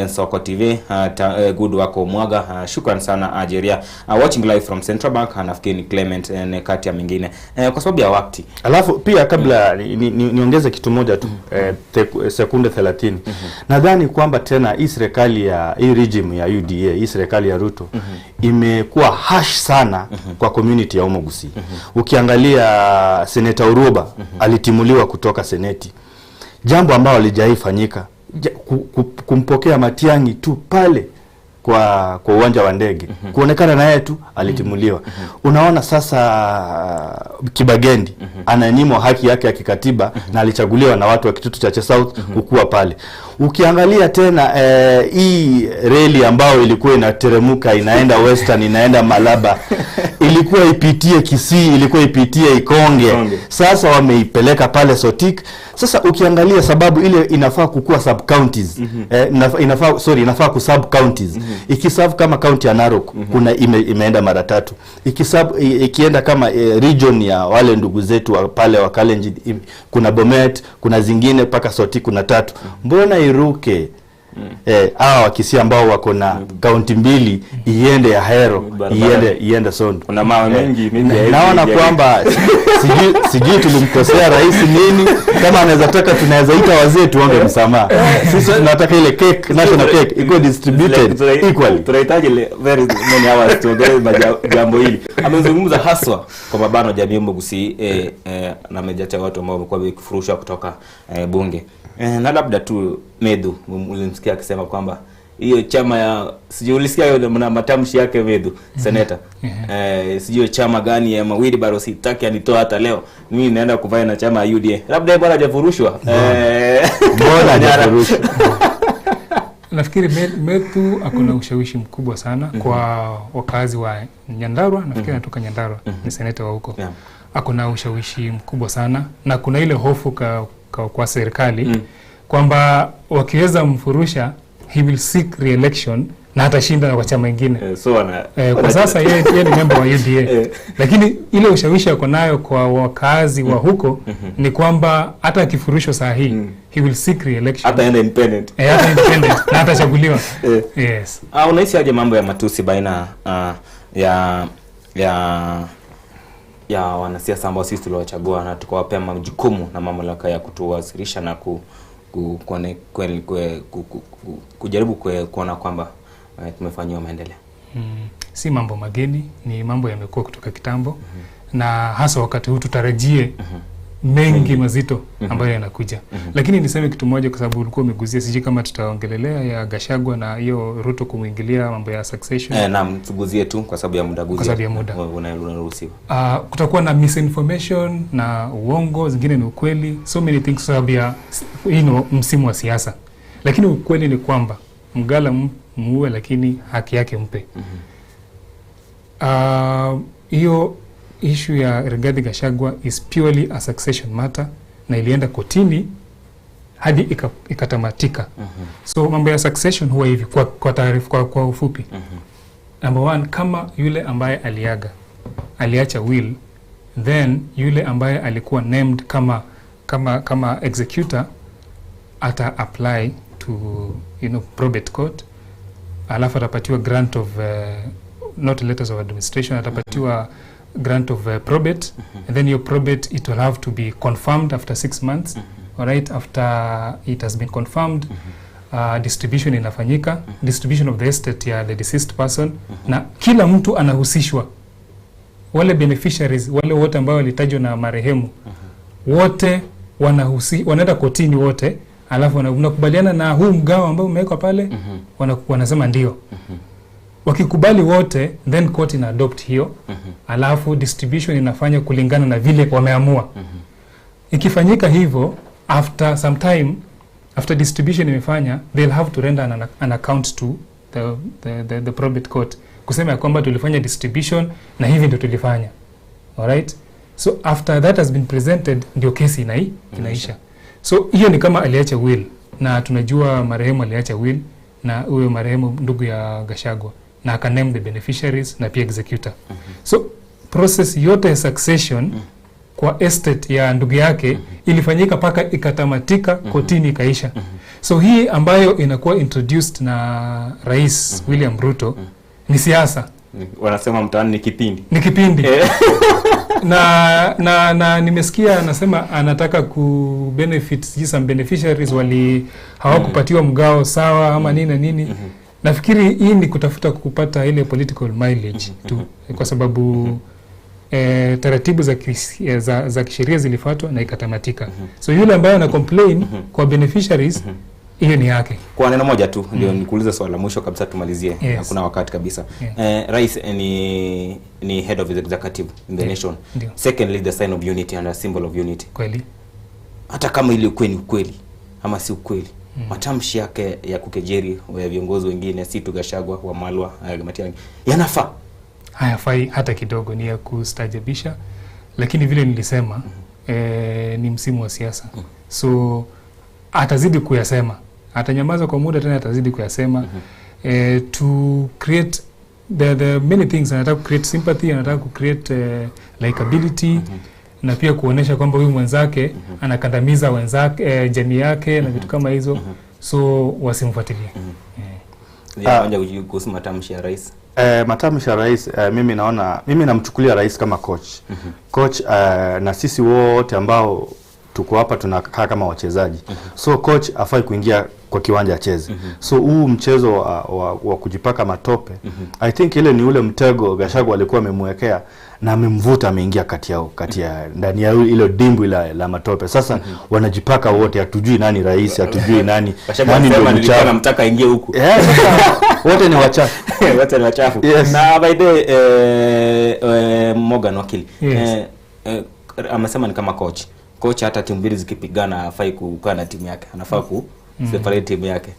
Soko TV, good wako Mwaga, shukran sana Jeria, watching live from Central Bank. Nafikiri ni Clement ni kati ya mengine, kwa sababu ya wakati. Alafu pia kabla niongeze kitu moja tu, sekunde 30. Nadhani kwamba tena hii serikali ya hii regime ya UDA, hii serikali ya Ruto imekuwa harsh sana kwa community ya Omogusi. Ukiangalia Seneta Uruba alitimuliwa kutoka seneti, jambo ambalo halijawahi kumpokea Matiang'i tu pale kwa kwa uwanja wa ndege, kuonekana naye tu alitimuliwa. Unaona sasa Kibagendi ananyimwa haki yake ya kikatiba na alichaguliwa na watu wa Kitutu Chache South kukua pale. Ukiangalia tena hii reli ambayo ilikuwa inateremuka inaenda Western inaenda Malaba ilikuwa ipitie Kisii, ilikuwa ipitie Ikonge. Sasa wameipeleka pale Sotik. Sasa ukiangalia sababu ile inafaa kukua sub counties, inafaa sorry, inafaa ku sub counties. Ikiserve kama county ya Narok kuna imeenda mara tatu. Ikisub ikienda kama region ya wale ndugu zetu wa pale wa Kalenjin, kuna Bomet, kuna zingine mpaka Sotik kuna tatu. Mbona iruke hawa Wakisii ambao wako na kaunti mbili iende Ahero, Barabara. iende Sondu. Kuna mawe mengi, mimi haiwezi Naona ingia. kwamba sijui tulimkosea rais nini. Kama anaweza taka tunaweza ita wazee tuombe msamaha. Sisi tunataka ile cake, national cake iko distributed equally. Tunahitaji very many hours tuongelee jambo hili. Amezungumza haswa kwa mabano jamii Mbugusi, na amejacha watu ambao wamekuwa wakifurushwa kutoka bunge. Na labda tu Medhu ulimsikia akisema kwamba hiyo chama ya sijui ulisikia hiyo na matamshi yake Medhu seneta. Sijui chama gani ya mawili bado sitaki anitoa hata leo. Mimi naenda kuvaa na chama ya UDA. Labda yeye bwana hajafurushwa. Mbona hajafurushwa? Nafikiri Methu ako na ushawishi mkubwa sana kwa wakazi wa Nyandarua, nafikiri anatoka Nyandarua, ni seneta wa huko. Ako na ushawishi mkubwa sana na kuna ile hofu kwa serikali kwamba wakiweza mfurusha he will seek re-election na atashinda kwa chama ingine. So wana, Kwa sasa yeye ni member wa UDA. Lakini ile ushawishi ako nayo kwa wakazi wa huko ni kwamba hata akifurushwa saa hii he will seek re-election. Hata enda independent. Hata independent na hatachaguliwa. Yes. Unahisi aje mambo ya matusi baina ya wanasiasa ambao sisi tuliwachagua na tukawapea majukumu na mamlaka ya kutuwasilisha na kujaribu kuona kwamba tumefanyiwa maendeleo? Si mambo mageni, ni mambo yamekuwa kutoka kitambo. Na hasa wakati huu tutarajie mengi mazito ambayo yanakuja. Lakini niseme kitu moja kwa sababu ulikuwa umegusia, sijui kama tutaongelelea ya Gachagua na hiyo Ruto kumuingilia mambo ya succession. Naam, tuguzie tu kwa sababu ya muda, Kwa sababu ya muda. Unaruhusiwa. Kutakuwa na misinformation na uongo, zingine ni ukweli, so many things kwa sababu ya hii ni msimu wa siasa. Lakini ukweli ni kwamba Mgala muue lakini haki yake mpe. Ah, hiyo issue ya Rigathi Gachagua is purely a succession matter na ilienda kotini hadi ikatamatika. So mambo ya succession huwa hivi kwa taarifa kwa ufupi. Number one, kama yule ambaye aliaga aliacha will, then yule ambaye alikuwa named kama executor ata apply to probate court, alafu atapatiwa grant of not letters of administration, atapatiwa grant of probate, and then your probate it will have to be confirmed after 6 months. All right, after it has been confirmed, distribution inafanyika, distribution of the estate ya the deceased person, na kila mtu anahusishwa, wale beneficiaries wale wote ambao walitajwa na marehemu wote wanaenda kotini wote, alafu wanakubaliana na huu mgao ambao umewekwa pale. Wanasema ndio. Wakikubali wote, then court ina adopt hiyo, alafu distribution inafanya kulingana na vile wameamua. Ikifanyika hivyo, after some time, after distribution imefanya, they'll have to render an account to the probate court kusema ya kwamba tulifanya distribution na hivi ndio tulifanya. Alright, so after that has been presented, ndio kesi inaisha. So hiyo ni kama aliacha will, na tunajua marehemu aliacha will, na huyo marehemu ndugu ya Gachagua, na aka name the beneficiaries na pia executor. So process yote ya succession kwa estate ya ndugu yake ilifanyika mpaka ikatamatika kotini ikaisha. So hii ambayo inakuwa introduced na Rais William Ruto ni siasa. Wanasema mtaani ni kipindi. Ni kipindi. Na nimesikia anasema anataka ku benefit sijui some beneficiaries wali hawakupatiwa mgao sawa ama nini na nini. Nafikiri hii ni kutafuta kupata ile political mileage tu, kwa sababu taratibu za kisheria zilifuatwa na ikatamatika. So yule ambaye ana complain kwa beneficiaries, hiyo ni yake. Kwa neno moja tu ndio nikuulize swali la mwisho kabisa tumalizie. Yes. Hakuna wakati kabisa. Yeah. Rais ni head of the executive in the nation. Ndio. Secondly, the sign of unity and a symbol of unity. Kweli. Hata kama ile ukweli ni ukweli ama si ukweli, matamshi yake ya kukejeri ya viongozi wengine, si tu Gachagua, Wamalwa, Matiang'i, yanafaa? Hayafai hata kidogo, ni ya kustajabisha, lakini vile nilisema, ni msimu wa siasa. So atazidi kuyasema, atanyamaza kwa muda tena atazidi kuyasema. To create the many things, anataka ku create sympathy, anataka ku create likability, na pia kuonesha kwamba huyu mwenzake anakandamiza wenzake, jamii yake na vitu kama hizo. So wasimfuatilie. Yeah, kuhusu matamshi ya rais. Matamshi ya rais, mimi naona, mimi namchukulia rais kama coach. Coach, na sisi wote ambao tuko hapa tunakaa kama wachezaji. So coach afai kuingia kwa kiwanja acheze. So huu mchezo wa kujipaka matope, I think ile ni ule mtego Gachagua alikuwa amemwekea na amemvuta, ameingia kati yao, kati ya ndani ya ile dimbwi la matope. Sasa wanajipaka wote, hatujui nani rais, hatujui nani Gachagua nani ndio alisema nilikuwa mchafu. namtaka aingie huku. Sasa wote ni wachafu. Wote ni wachafu. Yes. Na by the way, Morgan wakili. Yes. Amesema ni kama coach. Coach hata timu mbili zikipigana hafai kukaa na timu yake, anafaa ku separate timu yake.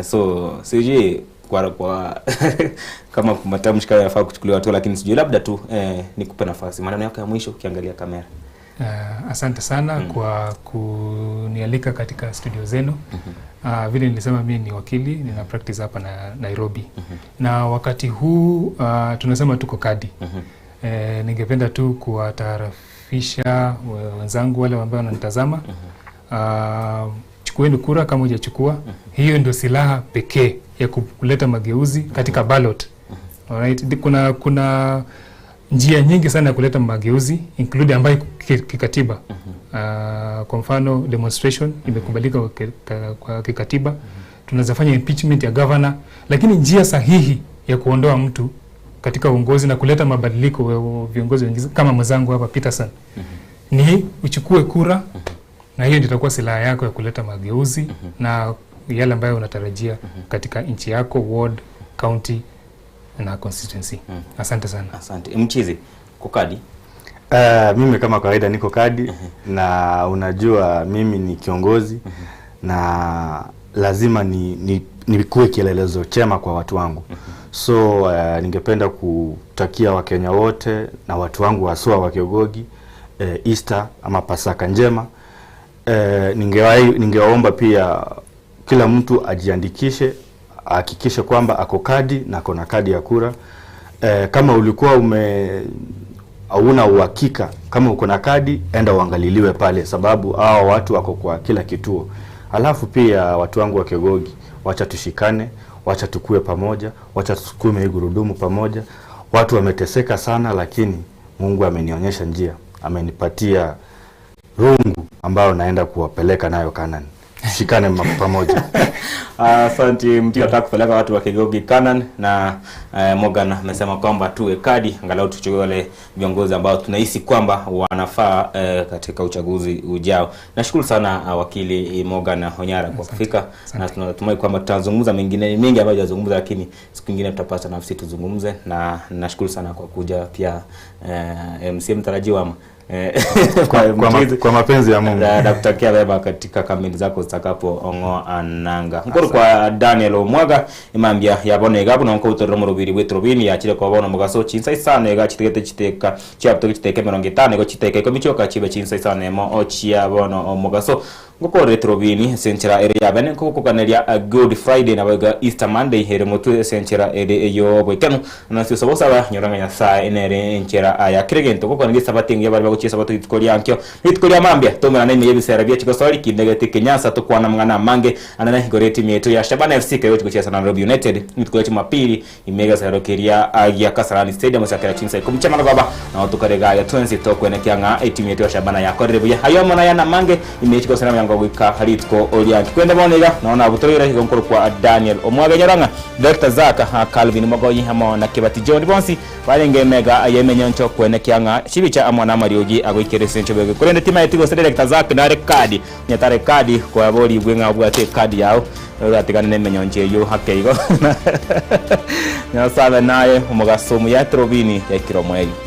So sijui kwa kama matamshi kama yanafaa kuchukuliwa tu, lakini sijui, labda tu nikupe nafasi maneno yako ya mwisho ukiangalia kamera. Asante sana kwa kunialika katika studio zenu. Vile nilisema mimi ni wakili, nina practice hapa na Nairobi. Na wakati huu tunasema tuko kadi. Ningependa tu kuwataarifisha wenzangu wale ambao wananitazama. Chukueni kura kama hujachukua. Hiyo ndio silaha pekee ya kuleta mageuzi katika ballot. Alright, kuna njia nyingi sana ya kuleta mageuzi include ambayo kikatiba. Kwa mfano demonstration imekubalika kwa kikatiba. Tunaweza fanya impeachment ya governor, lakini njia sahihi ya kuondoa mtu katika uongozi na kuleta mabadiliko viongozi wengine kama mwenzangu hapa Peterson ni uchukue kura, na hiyo ndio itakuwa silaha yako ya kuleta mageuzi na yale ambayo unatarajia katika nchi yako, ward, county na constituency. Asante sana. Asante. Mchizi, uko kadi? Mimi kama kawaida niko kadi, na unajua mimi ni kiongozi na lazima nikuwe kielelezo chema kwa watu wangu. So ningependa kutakia Wakenya wote na watu wangu haswa wa Kegogi Easter ama Pasaka njema. Ningewaomba pia kila mtu ajiandikishe, ahakikishe kwamba ako kadi na ako na kadi ya kura. Kama ulikuwa ume hauna uhakika kama uko na kadi, enda uangaliliwe pale, sababu hao watu wako kwa kila kituo. Alafu pia watu wangu wa Kegogi, wacha tushikane, wacha tukue pamoja, wacha tusukume hii gurudumu pamoja. Watu wameteseka sana, lakini Mungu amenionyesha njia, amenipatia rungu ambayo naenda kuwapeleka nayo Canaan. Tushikane pamoja. Asante mtu anataka kupeleka watu wa Kegogi Canaan na Morgan amesema kwamba tuwe kadi angalau tuchague wale viongozi ambao tunahisi kwamba wanafaa katika uchaguzi ujao. Nashukuru sana wakili Morgan Onyara kwa kufika na tunatumai kwamba tutazungumza mengine mengi ambayo hajazungumza, lakini siku nyingine tutapata nafasi tuzungumze, na nashukuru sana kwa kuja pia MC mtarajiwa ama Kwa mapenzi ya Mungu. Na nakutakia mema katika kamili zako zitakapoong'oa nanga. Nkuru kwa Daniel Omwaga imambia yabona igabu na nko utorero murubiri bw'etrobini yakire kwa bona mugaso chinsa isano iga chitegete chiteka chiabutoki chiteka 50 igo chiteka ikomi chioka chibe chinsa isano emo ochia bono omugaso ngokore trobini senchera ere yabene nkokokaneria Good Friday na baga Easter Monday here mutu senchera ere eyo bwekenu na sio saba nyoranga Nyasaye enere enchera aya kiregento kokona sabati ngiya bari baguchia sabato rituko ryankyo rituko rya mambia tomera nene yebisera bya chikosori kindegete Kenyasa tukwana mngana mange anana higoreti mieto ya Shabana FC kayo chikochia na Nairobi United rituko rya Jumapili imega sarokeria ya Kasarani Stadium sakera chinsa kumchama baba na tukarega ya twensi tokwene kyanga etimu yetu ya Shabana yakorere buya hayo mona yana mange imechiko sana yango gwika haritko olianki kwenda bonega naona butorera higonkoro kwa Daniel Omwaga Nyoranga Dr. Zaka ha Calvin Mogoyi hamo na Kibati John Bonsi barenge mega yemenyoncho kwene kyanga chibicha amwana mariogi agwikerese nchobege kurende tima yetigo Dr. Zaka na rekadi nyatare kadi kwa bori bwenga bwate kadi yao uratigana nemenyonche yo hakeigo nyasabe naye umugasomu ya trobini ya kiromweyo.